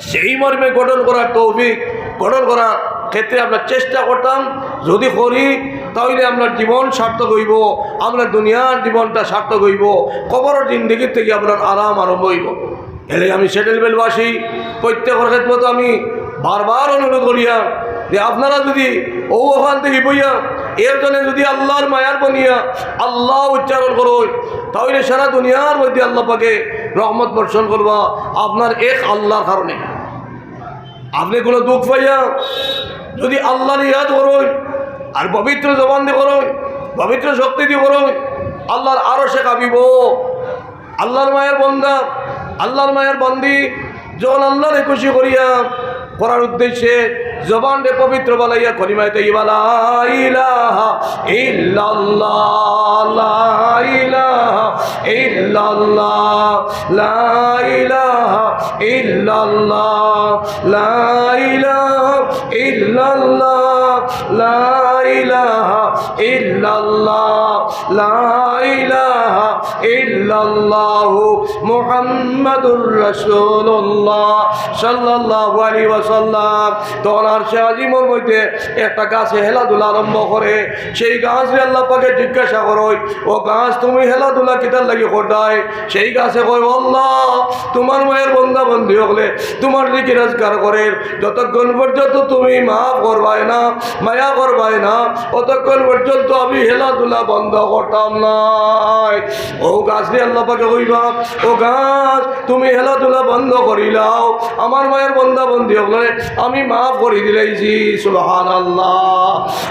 সেই মর্মে গঠন করার তৌফিক, গঠন করার ক্ষেত্রে আমরা চেষ্টা করতাম। যদি করি, তাইলে আমরার জীবন সার্থক অইবো, আমরার দুনিয়ার জীবনটা সার্থক অইবো, কবরর জিন্দেগির থাকি আমরার আরাম আরম্ভ অইবো। এর লাগি আমি সেটেলমেন্টবাসী প্রত্যেকর খেদমতো আমি বারবার অনুরোধ করিয়ার যে আপনারা যদি অউ অখান থাকি বইয়া এর জন্য যদি আল্লাহর মায়ার বনিয়া আল্লাহ উচ্চারণ করইন, তাহলে সারা দুনিয়ার মধ্যে আল্লাহ পাকে রহমত বর্ষণ করবা আপনার এক আল্লাহর কারণে। আপনি কোনো দুঃখ পাইয়া যদি আল্লাহর ইয়াদ করইন আর পবিত্র জবান দি করইন, পবিত্র শক্তি দি করইন, আল্লাহর আরশে কাঁপিব। আল্লাহর মায়ার বন্দা, আল্লাহর মায়ার বন্দি যখন আল্লাহরে খুশি করিয়া করার উদ্দেশ্যে জবানরে পবিত্র বানাইয়া কলিমায়ে তৈয়বা লা ইলাহা ইল্লাল্লাহ, লা ইলাহা ইল্লাল্লাহ, লা ইলাহা ইল্লাল্লাহ, লা ইলাহা ইল্লাল্লাহ, লা ইলাহা ইল্লাল্লাহ, লা ইলাহা ইল্লাল্লাহু মুহাম্মাদুর রাসূলুল্লাহ সাল্লাল্লাহু আলাইহি ওয়াসাল্লাম। তখন আরশে আজিমর মধ্যে একটা গাছে খেলাধুলা আরম্ভ করে। সেই গাছরে আল্লাহ পাকে জিজ্ঞাসা করইন, "ও গাছ, তুমি খেলাধুলা কিতার লাগি কররায়?" সেই গাছে কয়, "ও আল্লাহ, তুমার মায়ার বন্দা বন্দি অকলে তুমার জিকির আজকার করের, যতক্ষণ পর্যন্ত তুমি মাফ করবায় না, মায়া করবায় না, অতক্ষণ পর্যন্ত আমি খেলাধুলা বন্ধ করতাম নায়।" ও গাছরে আল্লাহ পাকে কইবা, "ও গাছ, তুমি খেলাধুলা বন্ধ করিলাও, আমার মায়ার বন্দা বন্দি অকলরে আমি মাফ করি দিলাইছি।" সুবহানাল্লাহ।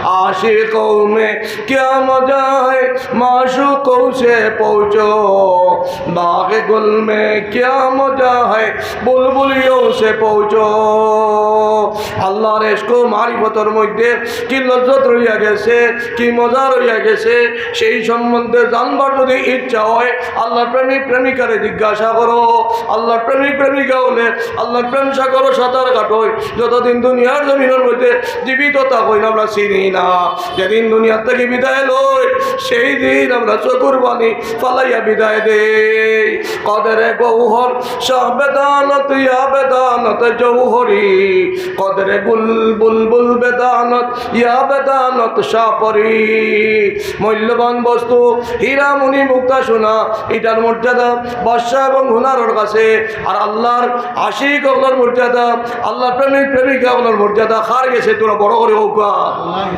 عاشقوں میں کیا مزہ ہے، معشوقوں سے پوچھو، باغ گل میں کیا مزہ ہے، بلبلیوں سے پوچھو। আল্লাহর ইশক ও মারিফতর মধ্যে কি লজ্জত রইয়া গেছে, কি মজা রইয়া গেছে, সেই সম্বন্ধে জানবার যদি ইচ্ছা হয়, আল্লাহর প্রেমিক প্রেমিকারে জিজ্ঞাসা করো। আল্লাহর প্রেমিক প্রেমিকা অকলে আল্লাহর প্রেম সাগরো সাঁতার কাটইন, যতদিন দুনিয়ার জমিনর মধ্যে জীবিত থাকইন আমরা চিনি না। যেদিন দুনিয়ার থাকি বিদায় লই, সেই দিন আমরা চকুর পানি ফালাইয়া বিদায় দেই। قدر گوهر شاہ بدانت یا بدانت جوهری، قدر گل بلبل بدانت یا بدانت شاہ پری۔ মূল্যবান বস্তু, হীরা মণি মুক্তা সোনা, ইটার মর্যাদা বাদশা এবং হুনারর কাছে। আর আল্লাহর আশিক অকলর মর্যাদা, আল্লাহর প্রেমিক প্রেমিকা অকলর মর্যাদা কার গেছে? তোরা বড় করি কউক্কা।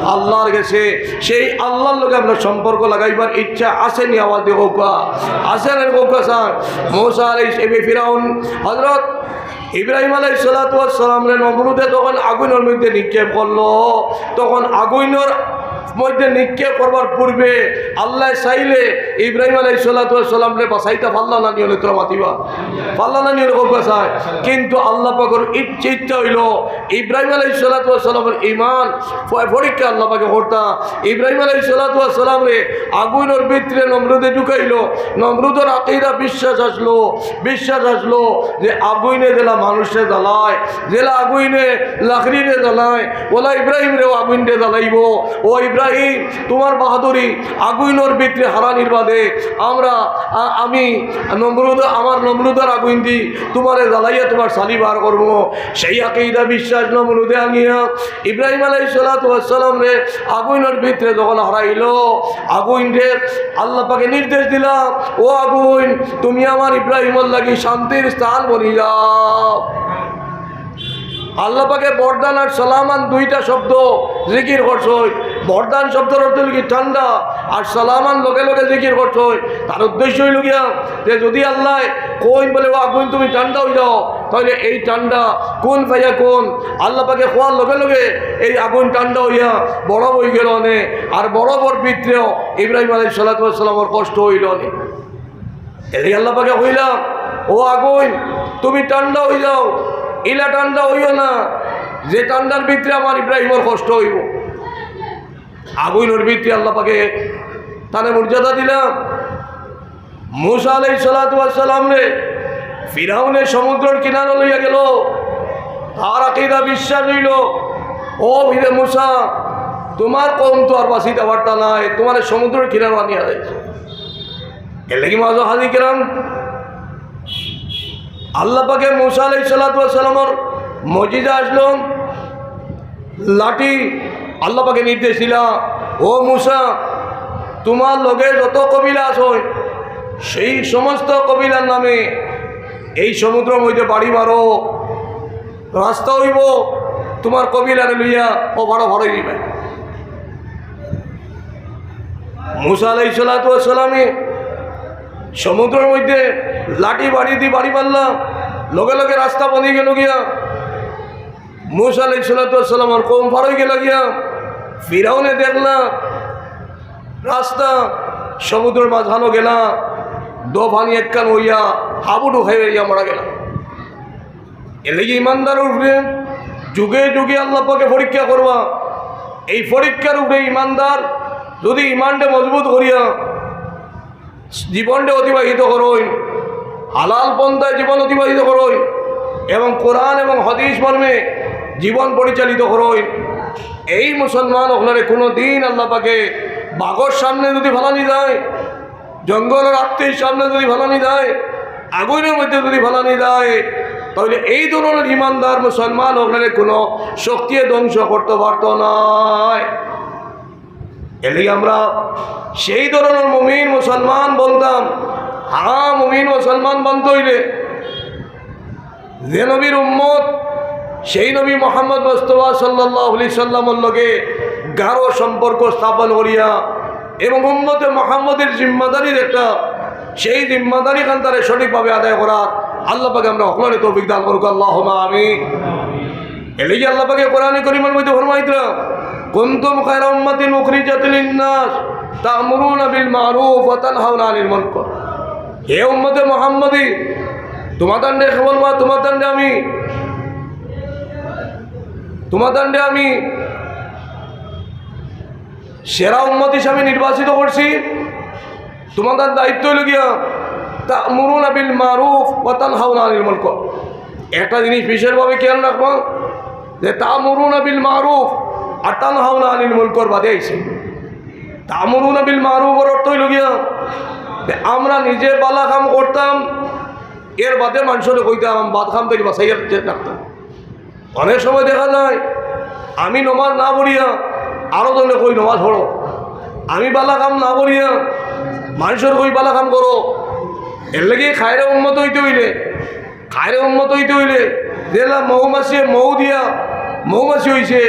আল্লাহর গেছে। সেই আল্লাহর লগে আপনার সম্পর্ক লাগাইবার ইচ্ছা আছে নি? আওয়াজ দি কউক্কা। আছে না? কউক্কা স্যার। মুসা আলাইহিস, এই ফিরাউন, হযরত ইব্রাহিম আলাইহিস সালাতু ওয়াস সালামরে নমরুদে যখন আগুনর মধ্যে নিক্ষেপ করলো, তখন আগুনর মধ্যে নিক্ষেপ করবার পূর্বে আল্লাহ চাইলে ইব্রাহিম আলাইহিস সালাতু ওয়াস সালামরে বাঁচাইতা পারলা না নি? অইলে তোরা মাতিবা, পারলা না নি? অইলে কউক্কা স্যার। কিন্তু আল্লাহ পাকর ইচ্ছে, ইচ্ছা অইলো ইব্রাহিম আলাইহিস সালাতু ওয়াস সালামর ঈমান প-, পরীক্ষা আল্লাহ পাকে করতা। ইব্রাহিম আলাইহিস সালাতু ওয়াস সালামরে আগুনর ভিতরে নমরুদে ঢুকাইলো। নমরুদর আকীদা, বিশ্বাস আসলো, বিশ্বাস আসলো যে আগুইনে যেলা মানুষরে জ্বালায়, যেলা আগুইনে লাকড়িরে জ্বালায়, অলা ইব্রাহিমরেও আগুইনরে জ্বালাইবো। ও ইব্রাহিম, তুমার বাহাদুরি, আগুইনর ভিতরে হারানির বাদে আমরা, আ-, আমি নমরুদ, আমার নমরুদর আগুইন দি তুমারে জ্বালাইয়া তুমার ছালি বার করমু। সেই আকীদা বিশ্বাস নমরুদে আনিয়া ইব্রাহিম আলাইহিস সালাতু ওয়াস সালামরে আগুইনর ভিতরে যখন হারাইলো, আগুইনরে আল্লাহ পাকে নির্দেশ দিলা, "ও আগুইন, তুমি আমার ইব্রাহিমর লাগি শান্তির স্থান বনি যাও।" আল্লাহ পাকে বরদান আর সালামান দুইটা শব্দ জিকির করছইন। বরদান শব্দর অর্থ অইলো কি? ঠান্ডা। আর সালামান লগে লগে জিকির করছইন। তার উদ্দেশ্য অইলো গিয়া যে যদি আল্লায় কইন বলে, "ও আগুইন, তুমি ঠান্ডা অই যাও", তাইলে এই ঠান্ডা কুন ফায়াকুন, আল্লাহ পাকে কওয়ার লগে লগে এই আগুইন ঠান্ডা অইয়া বরফ অই গেলো অনে। আর বরফর ভিতরেও ইব্রাহিম আলাইহিস সালাতু ওয়াস সালামর কষ্ট অইলো অনে। এর লাগি আল্লাহ পাকে কইলা, "ও আগুইন, তুমি ঠান্ডা অই যাও, ইলা ঠান্ডা অইও না, যে ঠান্ডার ভিতরে আমার ইব্রাহিমর কষ্ট অইবো।" আগুইনর ভিতরে আল্লাহ পাকে তানে মর্যাদা দিলা। মুসা আলাইহিস সালাতু ওয়াস সালামরে ফিরাউনে সমুদ্রর কিনারো লইয়া গেলো। তার আকীদা বিশ্বাস অইলো, "ও ফিরে মুসা, তুমার কওম তো আর বাঁচিতা পারতা নায়, তুমারে সমুদ্রর কিনারো আনিয়া দিছে।" এর লাগি মাঝে হাজি কেরাম, আল্লাহ পাকে মুসা আলাইহিস সালাতু ওয়াস সালামর মুজিজা আসলো, লাঠি। আল্লাহ পাকে নির্দেশ দিলা, "ও মুসা, তুমার লগে যত কবিলা আছে, সেই সমস্ত কবিলার নামে এই সমুদ্রর মধ্যে বাড়ি মারো, রাস্তা অইবো, তুমার কবিলারে লইয়া ও বারো বারো দিবে।" মুসা আলাইহিস সালাতু ওয়াস সালামে সমুদ্রর মধ্যে লাঠি বাড়ি দি বাড়ি মারলা, লগে লগে রাস্তা বনি গেল গিয়া। মুসা আলাইহিস সালাতু ওয়াস সালামর কওম পার অই গেলা গিয়া। ফিরাউনে দেখলা রাস্তা, সমুদ্রর মাঝখানো গেলা, দো পানি একখান অইয়া হাবুডুব খাইয়া মারা গেলা। এর লাগি ইমানদারর উপরে যুগে যুগে আল্লাহ পাকে পরীক্ষা করবা। এই পরীক্ষার উপরে ইমানদার যদি ইমানটা মজবুত করিয়া জীবনটা অতিবাহিত করইন, হালাল পন্থায় জীবন অতিবাহিত করইন এবং কোরআন এবং হাদিস মর্মে জীবন পরিচালিত করইন, এই মুসলমান অকলরে কোনো দিন আল্লাহ পাকে বাঘর সামনে যদি ফালানি যায়, জঙ্গলর আত্তির সামনে যদি ফালানি যায়, আগুনর মধ্যে যদি ফালানি যায়, তাইলে এই ধরনর ইমানদার মুসলমান অকলরে কোনো শক্তিয়ে ধ্বংস করতে পারতো নায়। এর লাগি আমরা সেই ধরনর মুমিন মুসলমান বনতাম। হ্যাঁ, মুমিন মুসলমান বনতে অইলে যে নবীর উম্মত, সেই নবী মোহাম্মদ মুস্তফা সাল্লাল্লাহু আলাইহি সাল্লামর লগে গাঢ় সম্পর্ক স্থাপন করিয়া এবং উম্মতে মোহাম্মদীর জিম্মাদারির একটা, সেই জিম্মাদারি খান তারে সঠিকভাবে আদায় করার আল্লাহ পাকে আমরা হকলরে তৌফিক দান করুক, আল্লাহুম্মা আমিন। এর লাগি আল্লাহ পাকে কোরআনে করিমর মধ্যে ফরমাইতরা, "কুনতুম খায়রা উম্মাতিন উখরিজাত লিন-নাস তা'মুরুনা বিল মা'রুফ ওয়া তানহাউনা আনিল মুনকার।" হে উম্মতে মুহাম্মদী, তোমাদানরে কেবল মা তোমাদানরে আমি, তোমাদানরে আমি সেরা উম্মত হিসাবে নির্বাচিত করছি। তোমাদার দায়িত্ব অইল গিয়া তা'মুরুনা বিল মা'রুফ ওয়া তানহাউনা আনিল মুনকার। একটা জিনিস বিশেষভাবে খেয়াল রাখবা যে তা'মুরুনা বিল মা'রুফ আর তানহাউনা আনিল মুনকার বাদে আইছে। তা'মুরুনা বিল মা'রুফর অর্থ অইল গিয়া যে আমরা নিজে বালা কাম করতাম, এর বাদে মানষরে কইতাম, বাদ কাম থাকি বাঁচাইয়া রাখতাম। অনেক সময় দেখা যায় আমি নমাজ না পড়িয়া আরো জনে কই নমাজ পড়ো, আমি বালা কাম না করিয়া মানষর কই বালা কাম করো। এর লাগি খায়রে উম্মত অইতে অইলে, খায়রে উম্মত অইতে অইলে যেলা মৌমাছিয়ে মৌ দিয়া মৌমাছি অইছে,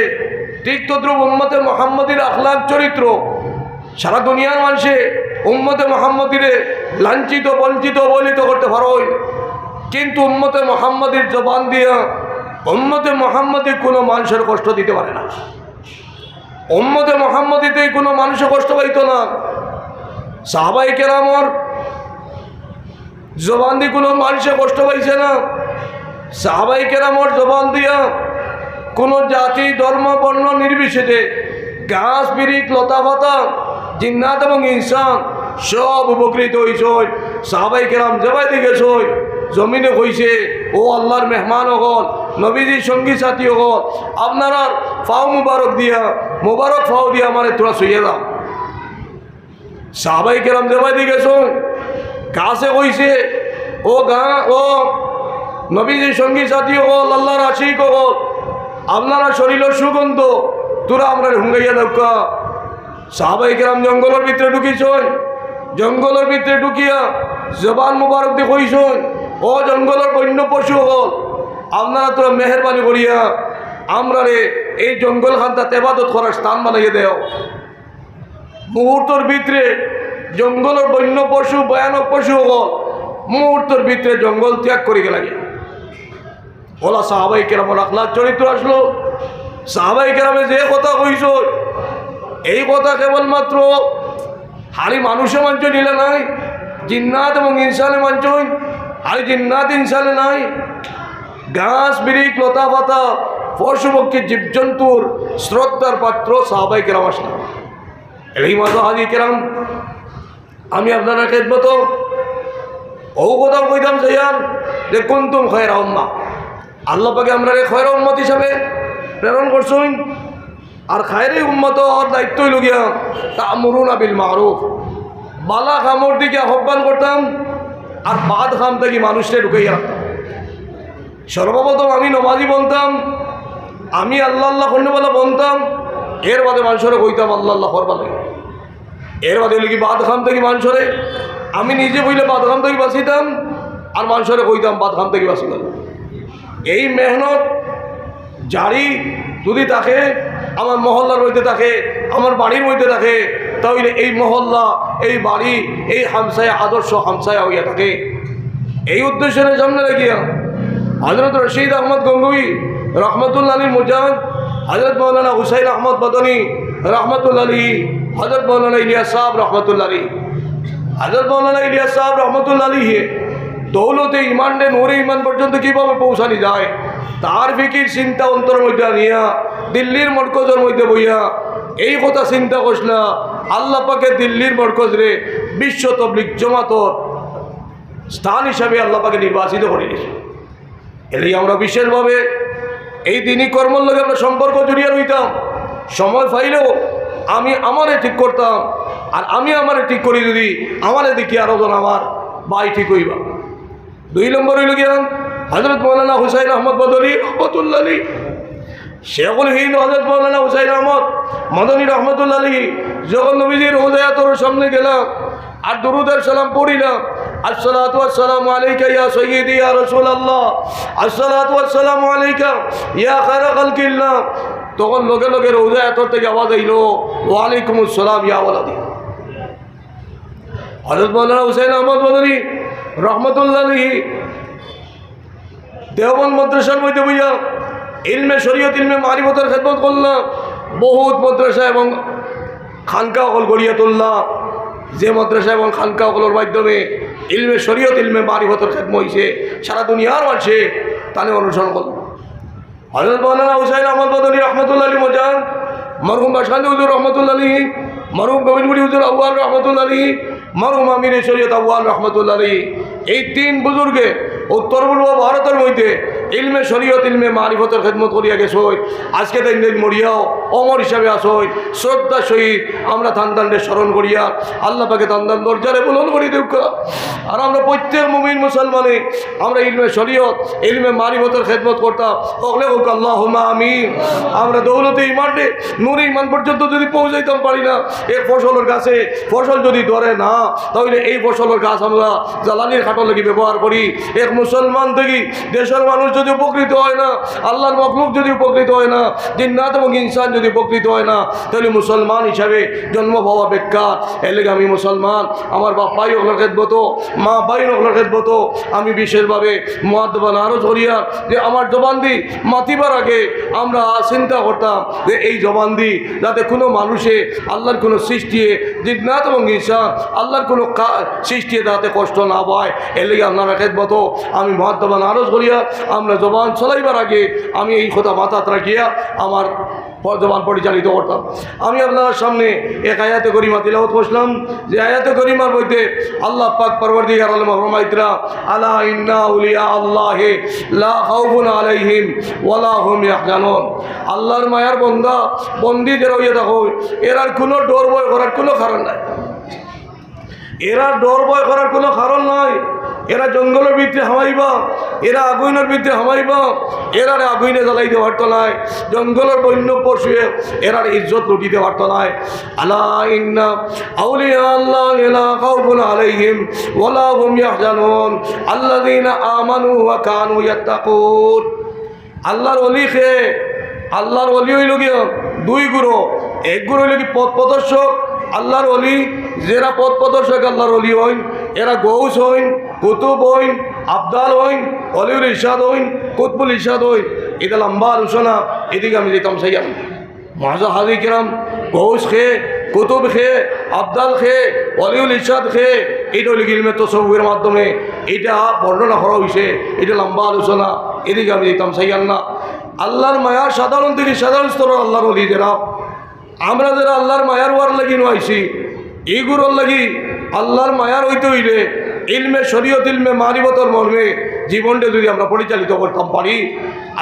ঠিক তদ্রূপ উম্মতে মোহাম্মদীর আখলাক চরিত্র সারা দুনিয়ার মানষে উম্মতে মোহাম্মদীরে লাঞ্ছিত, বঞ্চিত, অবহেলিত করতে পারইন, কিন্তু উম্মতে মোহাম্মদীর জবান দিয়া উম্মতে মোহাম্মদী কোনো মানষর কষ্ট দিতে পারে না। উম্মতে মোহাম্মদীতে কোনো মানষে কষ্ট পাইতো না। সাহাবায়ে কেরামর জবান দি কোনো মানষে কষ্ট পাইছে না। সাহাবায়ে কেরামর জবান দিয়া কোনো জাতি, ধর্ম, বর্ণ নির্বিশেষে গাছ, বিরিখ, লতা, পাতা, জিন্নাত এবং ইনসান সব উপকৃত অইছইন। সাহাবায়ে কেরাম যেবায়দি গেছইন, জমিনে কইছে, "ও আল্লাহর মেহমান অকল, নবীজির সঙ্গী সাথী অকল, আপনারার পাও মুবারক দিয়া, মুবারক পাও দিয়া আমারে তোরা ছুইয়া দাও।" সাহাবায়ে কেরাম যেবায়দি গেছইন, গাছে কইছে, "ও গা-, ও নবীজির সঙ্গী সাথী অকল, আল্লাহর আশিক অকল, আপনারার শরীলর সুগন্ধ, তোরা আমরারে হুঙ্গাইয়া দেউক্কা।" সাহাবায়ে কেরাম জঙ্গলর ভিতরে ঢুকিছইন, জঙ্গলর ভিতরে ঢুকিয়া জবান মুবারক দি কইছইন, "ও জঙ্গলর বন্য পশু অকল, আপনারা তোরা মেহেরবানি করিয়া আমরারে এই জঙ্গল খান্দাত এবাদত করার স্থান বানাইয়া দেও।" মুহূর্তর ভিতরে জঙ্গলর বন্য পশু, ভয়ানক পশু অকল মুহূর্তর ভিতরে জঙ্গল ত্যাগ করি গেলা গিয়া। অলা সাহাবায়ে কেরামর আখলাক চরিত্র আছলো। সাহাবায়ে কেরামে যে কথা কইছইন, এই কথা কেবলমাত্র খালি মানষে মানছইন ইলা নায়, জিন্নাত এবং ইনসানে মানছইন, খালি জিন্নাত ইনসানে নায়, গাছ, বিরিখ, লতা, পাতা, পশু, পক্ষী, জীবজন্তুর শ্রদ্ধার পাত্র সাহাবায়ে কেরাম আছলা। এর লাগি মাঝে হাজি কেরাম, আমি আপনারার খেদমতো অউ কথা কইতাম চাইয়ার যে কুনতুম খায়রা উম্মাহ, আল্লাহ পাকে আমরারে খায়রা উম্মত হিসাবে প্রেরণ করছইন। আর খায়রে উম্মতর দায়িত্ব অইল গিয়া তা'মুরুনা বিল মা'রুফ, বালা কামর দিকে আহ্বান করতাম, আর বাদ কাম থাকি মানুষরে ঢুকাইয়া রাখতাম। সর্বপ্রথম আমি নমাজি বনতাম, আমি আল্লাহ আল্লাহ করনেওয়ালা বনতাম, এর বাদে মানষরে কইতাম আল্লাহ আল্লাহ করবা লাগি। এর বাদে অইল কি বাদ কাম থাকি মানষরে, আমি নিজে অইলে বাদ কাম থাকি বাঁচিতাম, আর মানষরে কইতাম বাদ কাম থাকি বাঁচিবা। এই মেহনত জারি যদি থাকে, আমার মহল্লার মধ্যে থাকে, আমার বাড়ির মধ্যে থাকে, তাহলে এই মহল্লা, এই বাড়ি, এই হামসায়া আদর্শ হামসায়া হইয়া থাকে। এই উদ্দেশ্যরে সামনে রাখিয়া হযরত রশিদ আহমদ গঙ্গুহি রহমতুল্লাহ আলী মুজান, হযরত মৌলানা হুসাইন আহমদ মাদানী রহমতুল্লাহ আলী, হযরত মৌলানা ইলিয়াস সাহেব রহমতুল্লাহ আলী, হযরত মৌলানা ইলিয়াস সাহেব রহমতুল্লাহ আলী দৌলতে ইমানরে নূরে ইমান পর্যন্ত কিভাবে পৌঁছানি যায়, তার ফিকির চিন্তা অন্তর মধ্যে আনিয়া দিল্লির মরকজর মধ্যে বইয়া এই কথা চিন্তা করছিলা, আল্লাহ পাকে দিল্লির মরকজরে বিশ্ব তবলিগ জমাতর স্থান হিসাবে আল্লাহ পাকে নির্বাচিত করে দিয়েছে। এলেই আমরা বিশেষভাবে এই দিনই কর্মর লগে আমরা সম্পর্ক জড়িয়ে রইতাম। সময় পাইলেও আমি আমারে ঠিক করতাম, আর আমি আমারে ঠিক করি যদি আমারে দেখি আরো জন আমার ভাই ঠিক হইবা। দুই নম্বর হইল গিয়া হযরত মৌলানা হুসাইন আহমদ মাদানী রহমতুল্লাহ আলী, শেখুল হিন্দ হযরত মৌলানা হুসাইন আহমদ মাদানী রহমতুল্লাহ আলী যখন নবীজির রোজায় আতরের সামনে গেলাম আর দুরুদ আর সালাম পড়িলাম, আসসালাতু ওয়াসসালামু আলাইকা ইয়া সাইয়্যিদি ইয়া রাসূলুল্লাহ, আসসালাতু ওয়াসসালামু আলাইকা ইয়া খায়রা খালকিল্লাহ, তখন লগে লগে রোজায় আতর থেকে আওয়াজ আইল, ওয়ালাইকুমুস সালাম ইয়া ওয়ালাদি। হযরত মৌলানা হুসাইন আহমদ মাদানী রহমতুল্লাহ আলাইহি দেওবন্দ মাদ্রাসার মধ্যে বইয়া ইলমে শরীয়ত, ইলমে মারিফতের খেদমত করলা, বহুত মাদ্রাসা এবং খানকা অকল গড়িয়া তুললা, যে মাদ্রাসা এবং খানকা অকলর মাধ্যমে ইলমে শরীয়ত, ইলমে মারিফতের খেদমত হইছে, সারা দুনিয়ার মানষে তানে অনুসরণ করল। হযরত মৌলানা হুসাইন আহমদ মাদানী রহমতুল্লাহ আলাইহি মজান, মরহুম বাসকান্দি হুজুর রহমতুল্লাহ আলাইহি, মরহুম গোবিন্দপুরী হুজুর আউয়াল রহমতুল্লাহ আলাইহি, মরহুম আমিরে শরীয়ত আউয়াল রহমতুল্লাহ আলাইহি, এই তিন বুজুর্গে উত্তর পূর্ব ভারতের মধ্যে ইলমে শরীয়ত, ইলমে মারিফতের খেদমত করিয়া গেছইন। আজকে তাইন তাইন মরিয়াও অমর হিসাবে আছইন। শ্রদ্ধার সহিত আমরা তান তানরে স্মরণ করিয়া আল্লাহ পাকে তান তান দরজারে বুলন্দ করি দেউক্কা। আর আমরা প্রত্যেক মুমিন মুসলমানে আমরা ইলমে শরীয়ত, ইলমে মারিফতের খেদমত করতাম। হকলে হোক আল্লাহুম্মা আমিন। আমরা দৌলতে ইমানরে নূরে ইমান পর্যন্ত যদি পৌঁছাইতাম পারি না, এক ফসলের গাছে ফসল যদি ধরে না, তাহলে এই ফসলের গাছ আমরা জ্বালানির কাঠর লাগি ব্যবহার করি। এক মুসলমান থেকে দেশের মানুষ যদি উপকৃত হয় না, আল্লাহর মখলুক যদি উপকৃত হয় না, জিন্নাত এবং ইনসান যদি উপকৃত হয় না, তাহলে মুসলমান হিসাবে জন্ম পাওয়া বেকার। এর লাগি আমি মুসলমান, আমার বাপ ভাই অকলর খেদমতো, মা ভাই অকলর খেদমতো আমি বিশেষভাবে মুআদ্দাবান আরজ করিয়ার যে আমার জবান দি মাতিবার আগে আমরা চিন্তা করতাম যে এই জবান দি যাতে কোনো মানুষে আল্লাহর কোনো সৃষ্টিয়ে জিন্নাত এবং ইনসান আল্লাহর কোনো কা-, সৃষ্টিয়ে যাতে কষ্ট না পায়। এর লাগি আপনারা খেদমতো আমি মুআদ্দাবান আরজ করিয়ার আমরা জবান চলাইবার আগে আমি এই কথা মাথাত রাখিয়া আমার প-, জবান পরিচালিত করতাম। আমি আপনার সামনে এক আয়াতে করিমা তিলাওয়াত করছিলাম, যে আয়াতে করিমার মধ্যে আল্লাহ পাক পরওয়ারদিগার আলম ফরমাইতরা, "আলা ইন্না আউলিয়া আল্লাহি লা খাউফুন আলাইহিম ওয়ালা হুম ইয়াহজানুন।" আল্লাহর মায়ার বন্দা, বন্দি যেরা হইয়া থাকো, এরার কোনো ডর ভয় করার কোনো কারণ নাই। এরা ডর ভয় করার কোনো কারণ নাই। এরা জঙ্গলের ভিতরে হামাইবা, এরা আগুইনের ভিতরে হামাইবা, এরারে আগুইনে জ্বালাইতে পারতো নাই, জঙ্গলের বন্য পশুয়ে এরার ইজ্জত লুটিতে পারতো নাই। আলা ইন্না আউলিয়া আল্লাহি লা খাউফুন আলাইহিম ওয়ালা হুম ইয়াহজানুন আল্লাযীনা আমানু ওয়া কানু ইয়াত্তাকুন। আল্লাহর ওলি খে, আল্লাহর ওলি হইল গিয়া দুই গুরু। এক গুরু হইল কি পথ প্রদর্শক, আল্লাহর ওলি যেরা পথ প্রদর্শক আল্লাহর ওলি হইন, এরা গৌস হইন, কুতুব হইন, আবদাল হইন, অলিউল ইরশাদ হইন, কুতবুল ইরশাদ হইন। এটা লম্বা আলোচনা, এদিকে আমি যেতাম চাই না। মহাজা হাজি কিরাম, গৌস খে, কুতুব খে, আবদাল খে, অলিউল ইরশাদ খে, এটা হইল কি ইলমে তসৌফের মাধ্যমে এটা বর্ণনা করা হইছে, এটা লম্বা আলোচনা, এদিকে আমি দিতাম চাইয়ার না। আল্লাহর মায়ার সাধারণ থেকে সাধারণ স্তরের আল্লাহর ওলি যেরা, আমরা যেরা আল্লাহর মায়ার ওয়ার লাগি নু আইছি, এইগুলোর লাগি আল্লাহর মায়ার হইতে হইলে ইলমে শরীয়ত, ইলমে মারিফতর মর্মে জীবনটা যদি আমরা পরিচালিত করতাম পারি,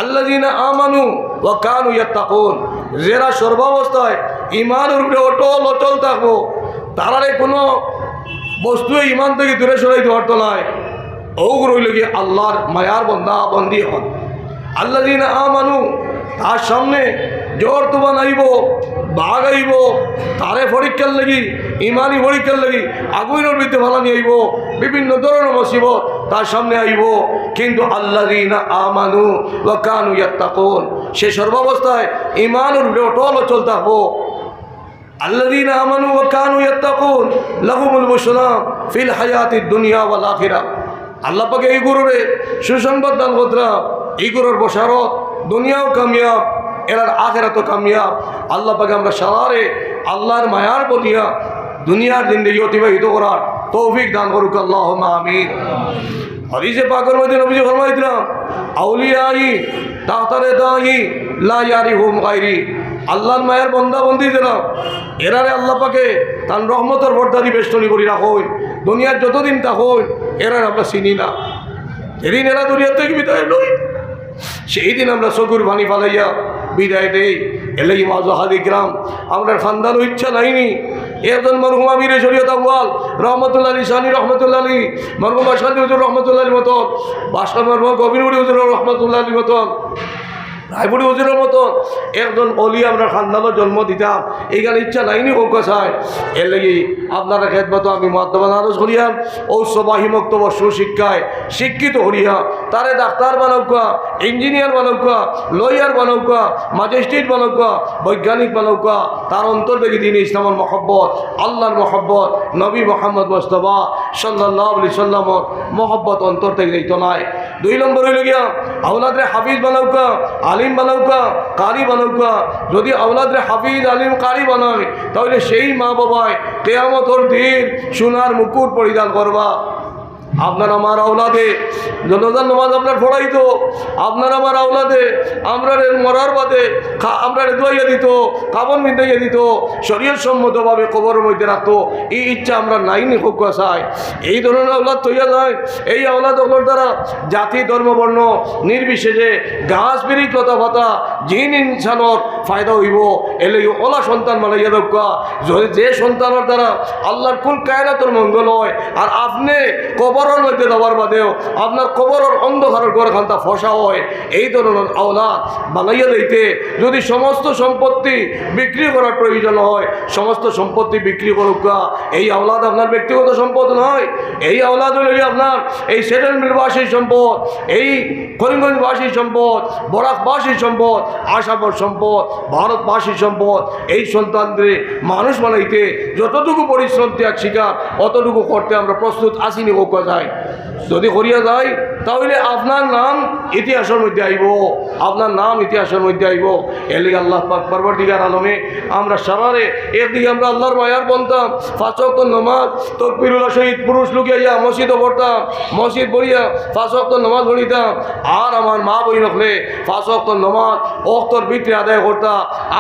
আল্লাযীনা আমানু ওয়া কানু ইয়াত্তাকুন, যেরা সর্বাবস্থায় ইমানের উপরে অটল অচল থাকবো, তারারে কোনো বস্তুয়ে ইমান থেকে দূরে সরাইতে পারতো নায়। ওগুলো হইল কি আল্লাহর মায়ার বন্দা বন্দি হন। আল্লাযীনা আমানু, তার সামনে ঝড় তুফান আইব, বাঘ আইব, তারে পরীক্ষার লাগি, ইমানি পরীক্ষার লাগি, আগুনের ভিতরে ফালানি আইব, বিভিন্ন ধরনের মুসিবত তার সামনে আইব। কিন্তু আল্লাযীনা আমানু ওয়া কানু ইয়াত্তাকুন, সে সর্বাবস্থায় ইমানর উপরে অটল অচল থাকবো। আল্লাযীনা আমানু ওয়া কানু ইয়াত্তাকুন লাহুমুল বুশরা ফিল হায়াতিদ দুনিয়া ওয়াল আখিরা। আল্লাহ পাকে ইগুরে সুসংবাদ দান করতরা, ইগুর বশারত, দুনিয়াও কামিয়াব, এরার আখিরাতও কামিয়াব। আল্লাহ পাকে আমরা সারারে আল্লাহর মায়ার বনিয়া দুনিয়ার জিন্দেগি অতিবাহিত করার তৌফিক দান করুক, আল্লাহুম্মা আমিন। হাদিসে পাকর মধ্যে নবীজি ফরমাইতরা, আউলিয়াই তাহতা রিদাই লা ইয়ারিফুহুম গায়রি। আল্লাহর মায়ার বন্দা বন্দি যেরা, এরারে আল্লাহ পাকে তান রহমতর পর্দাদি বেষ্টনী করি রাখইন। দুনিয়ার যতদিন থাকইন, এরারে আমরা চিনি না। যেদিন এরা দুনিয়া থাকি বিদায় লইন, সেই দিন আমরা চকুর পানি ফালাইয়া বিদায় দেই। এর লাগি মাঝে হাদি গ্রাম, আমরার খান্দানও ইচ্ছা নাইনি। একজন মরহুম আমিরে শরীয়ত আউয়াল রহমতুল্লাহ আলী শানি রহমতুল্লাহ আলী, মরহুম বাসকান্দি হুজুর রহমতুল্লাহ আলীর মতন, বাসকান্দি মরহুম গোবিন্দপুরি হুজুর রহমতুল্লাহ আলীর মতন, রায়পুরি হুজুরর মতন একজন অলি আমরার খান্দানো জন্ম দিতাম, এইখান ইচ্ছা নাইনি কউক্কা চাই। এর লাগি আপনারার খেদমতো আমি মুআদ্দাবান আরজ করিয়ার, ও সবাহি মক্তব সুশিক্ষায় শিক্ষিত করিয়া, তারে ডাক্তার বানাউক্কা, ইঞ্জিনিয়ার বানাউক্কা, লয়ার বানাউক্কা, ম্যাজিস্ট্রেট বানাউক্কা, বৈজ্ঞানিক বানাউক্কা, তার অন্তর থাকি দ্বীনে ইসলামর মহব্বত, আল্লাহর মহব্বত, নবী মোহাম্মদ মুস্তাফা সাল্লাল্লাহু আলাইহি সাল্লামর মহব্বত অন্তর থাকি যাইতো নায়। দুই নম্বর অইলো গিয়া, আওলাদরে হাফিজ বানাউক্কা, আলিম বানাউক্কা, কারি বানাউক্কা। যদি আওলাদরে হাফিজ, আলিম, কারি বানায়, তাইলে সেই মা বাবায় কিয়ামতর দিন সোনার মুকুট পরিধান করবা। আপনার আমার আওলাদে জনাজার নামাজ আপনার পড়াইতো, আপনার আমার আওলাদে আমরারে মরার বাদে খা-, আমরারে ধুয়াইয়া দিতো, কাফন পিন্দাইয়া দিতো, শরীয়ত সম্মতভাবে কবরর মধ্যে রাখতো। এই ইচ্ছা আমরার নাইনি কউক্কা চাই। এই ধরনর আওলাদ থইয়া যায়, এই আওলাদ অকলর দ্বারা জাতি, ধর্ম, বর্ণ নির্বিশেষে গাছ, বিরিখ, লতা, পাতা, জিন, ইনসানর ফায়দা অইবো। এর লাগি অলা সন্তান বানাইয়া দেউক্কা, যে, যে সন্তানর দ্বারা আল্লাহর কুল কায়নাতর মঙ্গল অয়, আর আপনে কবরর মধ্যে যাওয়ার বাদেও আপনার কবরর অন্ধকারর ঘরখান্তা ফসা অয়, এই ধরনর আওলাদ বানাইয়া দিতে যদি সমস্ত সম্পত্তি বিক্রি করার প্রয়োজন হয়, সমস্ত সম্পত্তি বিক্রি করউক্কা। এই আওলাদ আপনার ব্যক্তিগত সম্পদ নয়, এই আওলাদ অইলো আপনার এই সেটেলমেন্টবাসীর সম্পদ, এই করিমগঞ্জবাসীর সম্পদ, বরাকবাসীর সম্পদ, আসামর সম্পদ, ভারতবাসীর সম্পদ। এই সন্তানরে মানুষ বানাইতে যতটুকু পরিশ্রম, ত্যাগ স্বীকার, অতটুকু করতে আমরা প্রস্তুত আছি নি কউক্কা চাই। যদি করিয়া যাই, তাইলে আপনার নাম ইতিহাসর মধ্যে আইবো, আপনার নাম ইতিহাসর মধ্যে আইবো। এর লাগি আল্লাহ পাক পরওয়ারদিগার আলমে আমরা সারারে, একদিকে আমরা আল্লাহর মায়ার বন্তা, পাঁচ ওয়াক্ত নামাজ, তকবিরুল্লাহ সহিত পুরুষ লুকিয়া মসজিদো পড়তাম, মসজিদ পড়িয়া পাঁচ ওয়াক্ত নামাজ পড়িতাম, আর আমার মা বইন অকলে পাঁচ ওয়াক্ত নামাজ অক্তর ভিতরে আদায় করতা,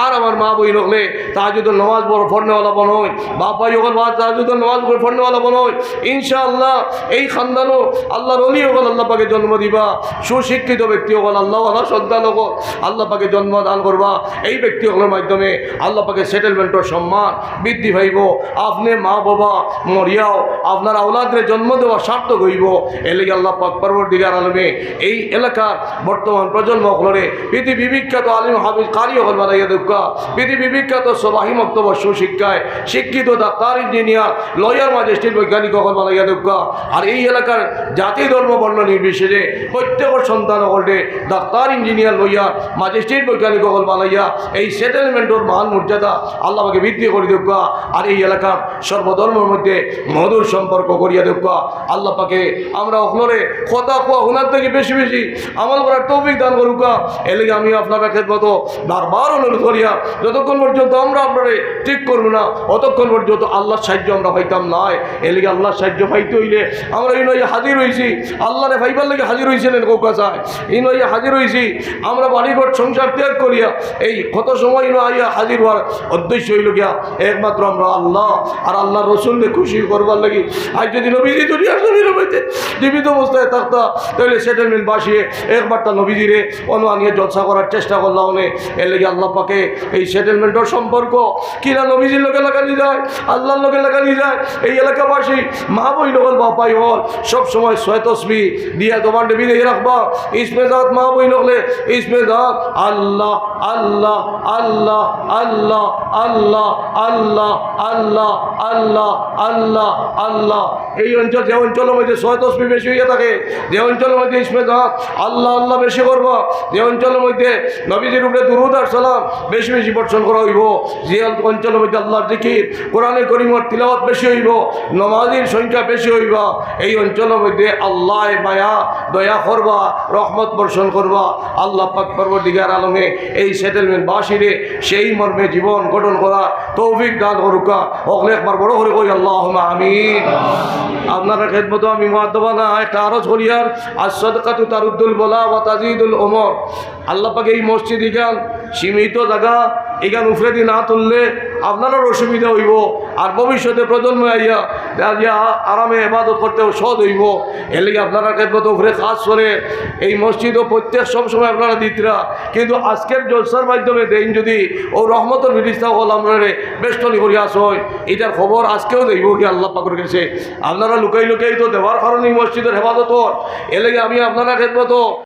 আর আমার মা বইন অকলে তাহাজ্জুদর নামাজ পড়-, পড়নেওয়ালা বনইন, বাপ ভাই অকল তাহাজ্জুদর নামাজ পড়-, পড়নেওয়ালা বনইন। ইনশাআল্লাহ এই খান্দানো আল্লাহর অলি অকল আল্লাহ পাকে জন্ম দিবা, সুশিক্ষিত ব্যক্তি অকল, আল্লাহওয়ালা সন্তান অকল আল্লাহ পাকে জন্ম দান করবা। এই ব্যক্তি অকলর মাধ্যমে আল্লাহ পাকে সেটেলমেন্টর সম্মান বৃদ্ধি পাইবো। আপনে মা বাবা মরিয়াও আপনার আওলাদরে জন্ম দেওয়া সার্থক অইবো। এর লাগি আল্লাহ পাক পরওয়ারদিগার আলমে এই এলাকার বর্তমান প্রজন্ম অকলরে পৃথিবী বিখ্যাত আলিম হাফিজ কারি অকল বানাইয়া দেউক্কা, পৃথিবী বিখ্যাত সবাহি মক্তবর সুশিক্ষায় শিক্ষিত ডাক্তার, ইঞ্জিনিয়ার, লয়ার, ম্যাজিস্ট্রেট, বৈজ্ঞানিক অকল বানাইয়া দেউক্কা। আর এই এলাকার জাতি, ধর্ম, বর্ণ নির্বিশেষে প্রত্যেকর সন্তান অকলরে ডাক্তার, ইঞ্জিনিয়ার, লয়ার, ম্যাজিস্ট্রেট, বৈজ্ঞানিক অকল বানাইয়া এই সেটেলমেন্টর মান মর্যাদা আল্লাহ পাকে বৃদ্ধি করি দেউক্কা। আর এই এলাকার সর্বধর্মর মধ্যে মধুর সম্পর্ক করিয়া দেউক্কা। আল্লাহ পাকে আমরা অকলরে কথা কওয়া হুনার থাকি বেশি বেশি আমল করার তৌফিক দান করুক্কা। এর লাগি আমি আপনারার খেদমতো বারবার অনুরোধ করিয়ার, যতক্ষণ পর্যন্ত আমরা আপনারে ঠিক করমু না, অতক্ষণ পর্যন্ত আল্লাহর সাহায্য আমরা পাইতাম নায়। এর লাগি আল্লাহর সাহায্য পাইতে অইলে আমরা ইনো আইয়া হাজির অইছি, আল্লাহরে পাইবার লাগি হাজির অইছি নি কউক্কা চাই। ইনো আইয়া হাজির অইছি, আমরা বাড়িঘর সংসার ত্যাগ করিয়া এই কত সময় ইনো আইয়া হাজির অওয়ার উদ্দেশ্য অইলো গিয়া একমাত্র আমরা আল্লাহ আর আল্লাহর রসুলরে খুশি করবার লাগি। আইজ যদি নবীজি দুনিয়ার জমিনর মধ্যে জীবিত অবস্থায় থাকতা, তাইলে সেটেলমেন্টবাসীয়ে একবারতা নবীজিরে অনো আনিয়া জলসা করার চেষ্টা করলা অনে। এর লাগি আল্লাহ পাকে এই সেটেলমেন্টর সম্পর্ক কিলা নবীজির লগে লাগানি যায়, আল্লাহর লগে লাগানি যায়। এই এলাকাবাসী মা বইন অকল, বাপ ভাই অকল সব সময় ছয় তসবি দিয়া জবানটা বিধি রাখবা। ইসমে জাত মা বইন অকলে, ইসমে জাত আল্লাহ, আল্লাহ, আল্লাহ, আল্লাহ, আল্লাহ, আল্লাহ, আল্লাহ, আল্লাহ, আল্লাহ। এই অঞ্চল, যে অঞ্চলর মধ্যে ছয় তসবি বেশি হইয়া থাকে, যে অঞ্চলর মধ্যে ইসমে জাত, আল্লাহ, আল্লাহ বেশি করবা, যে অঞ্চলর মধ্যে নবীজির উপরে দুরূদ আর সালাম বেশি বেশি বর্ষণ করা হইব, যে অঞ্চলর মধ্যে আল্লাহর জিকির, কোরআনে করিমর তিলাওয়াত বেশি হইব, নমাজির সংখ্যা বেশি হইবা, এই অঞ্চলর মধ্যে আল্লাহ মায়া, দয়া করবা, রহমত বর্ষণ করবা। আল্লাহ পাক পরওয়ারদিগার আলমে এই সেটেলমেন্টবাসীরে সেই মর্মে জীবন গঠন করা তৌফিক দান করুকা। হকলে একবার বড় করে কই, আল্লাহুম্মা আমিন। আপনারার খেদমতো আমি মুআদ্দাবানা একটা আরজ করিয়ার, আস-সাদকাতু তারুদ্দুল বালা ওয়া তাজিদুল উমর। আল্লাহ পাকে এই মসজিদ ইখান সীমিত জাগা, ইখান উফরেদি না তুললে আপনারার অসুবিধা হইব। আর ভবিষ্যতে প্রজন্ম আইয়া, আইয়া আরামে ইবাদত করতেও সহজ হইব। এর লাগি আপনারার খেদমতো উফরে খাস করে এই মসজিদও প্রত্যেক সব সময় আপনারা দিতরা, কিন্তু আজকের জলসার মাধ্যমে দেইন যদি ও রহমতর ফিরিস্তা হকল আমরারে বেষ্টনী করিয়া আছে হয়, এটার খবর আজকেও যাইব কি আল্লাহ পাকর কাছে। আপনারা লুকাই লুকাই তো দেওয়ার কারণে এই মসজিদর হেফাজত অর। এর লাগি আমি আপনারার খেদমতো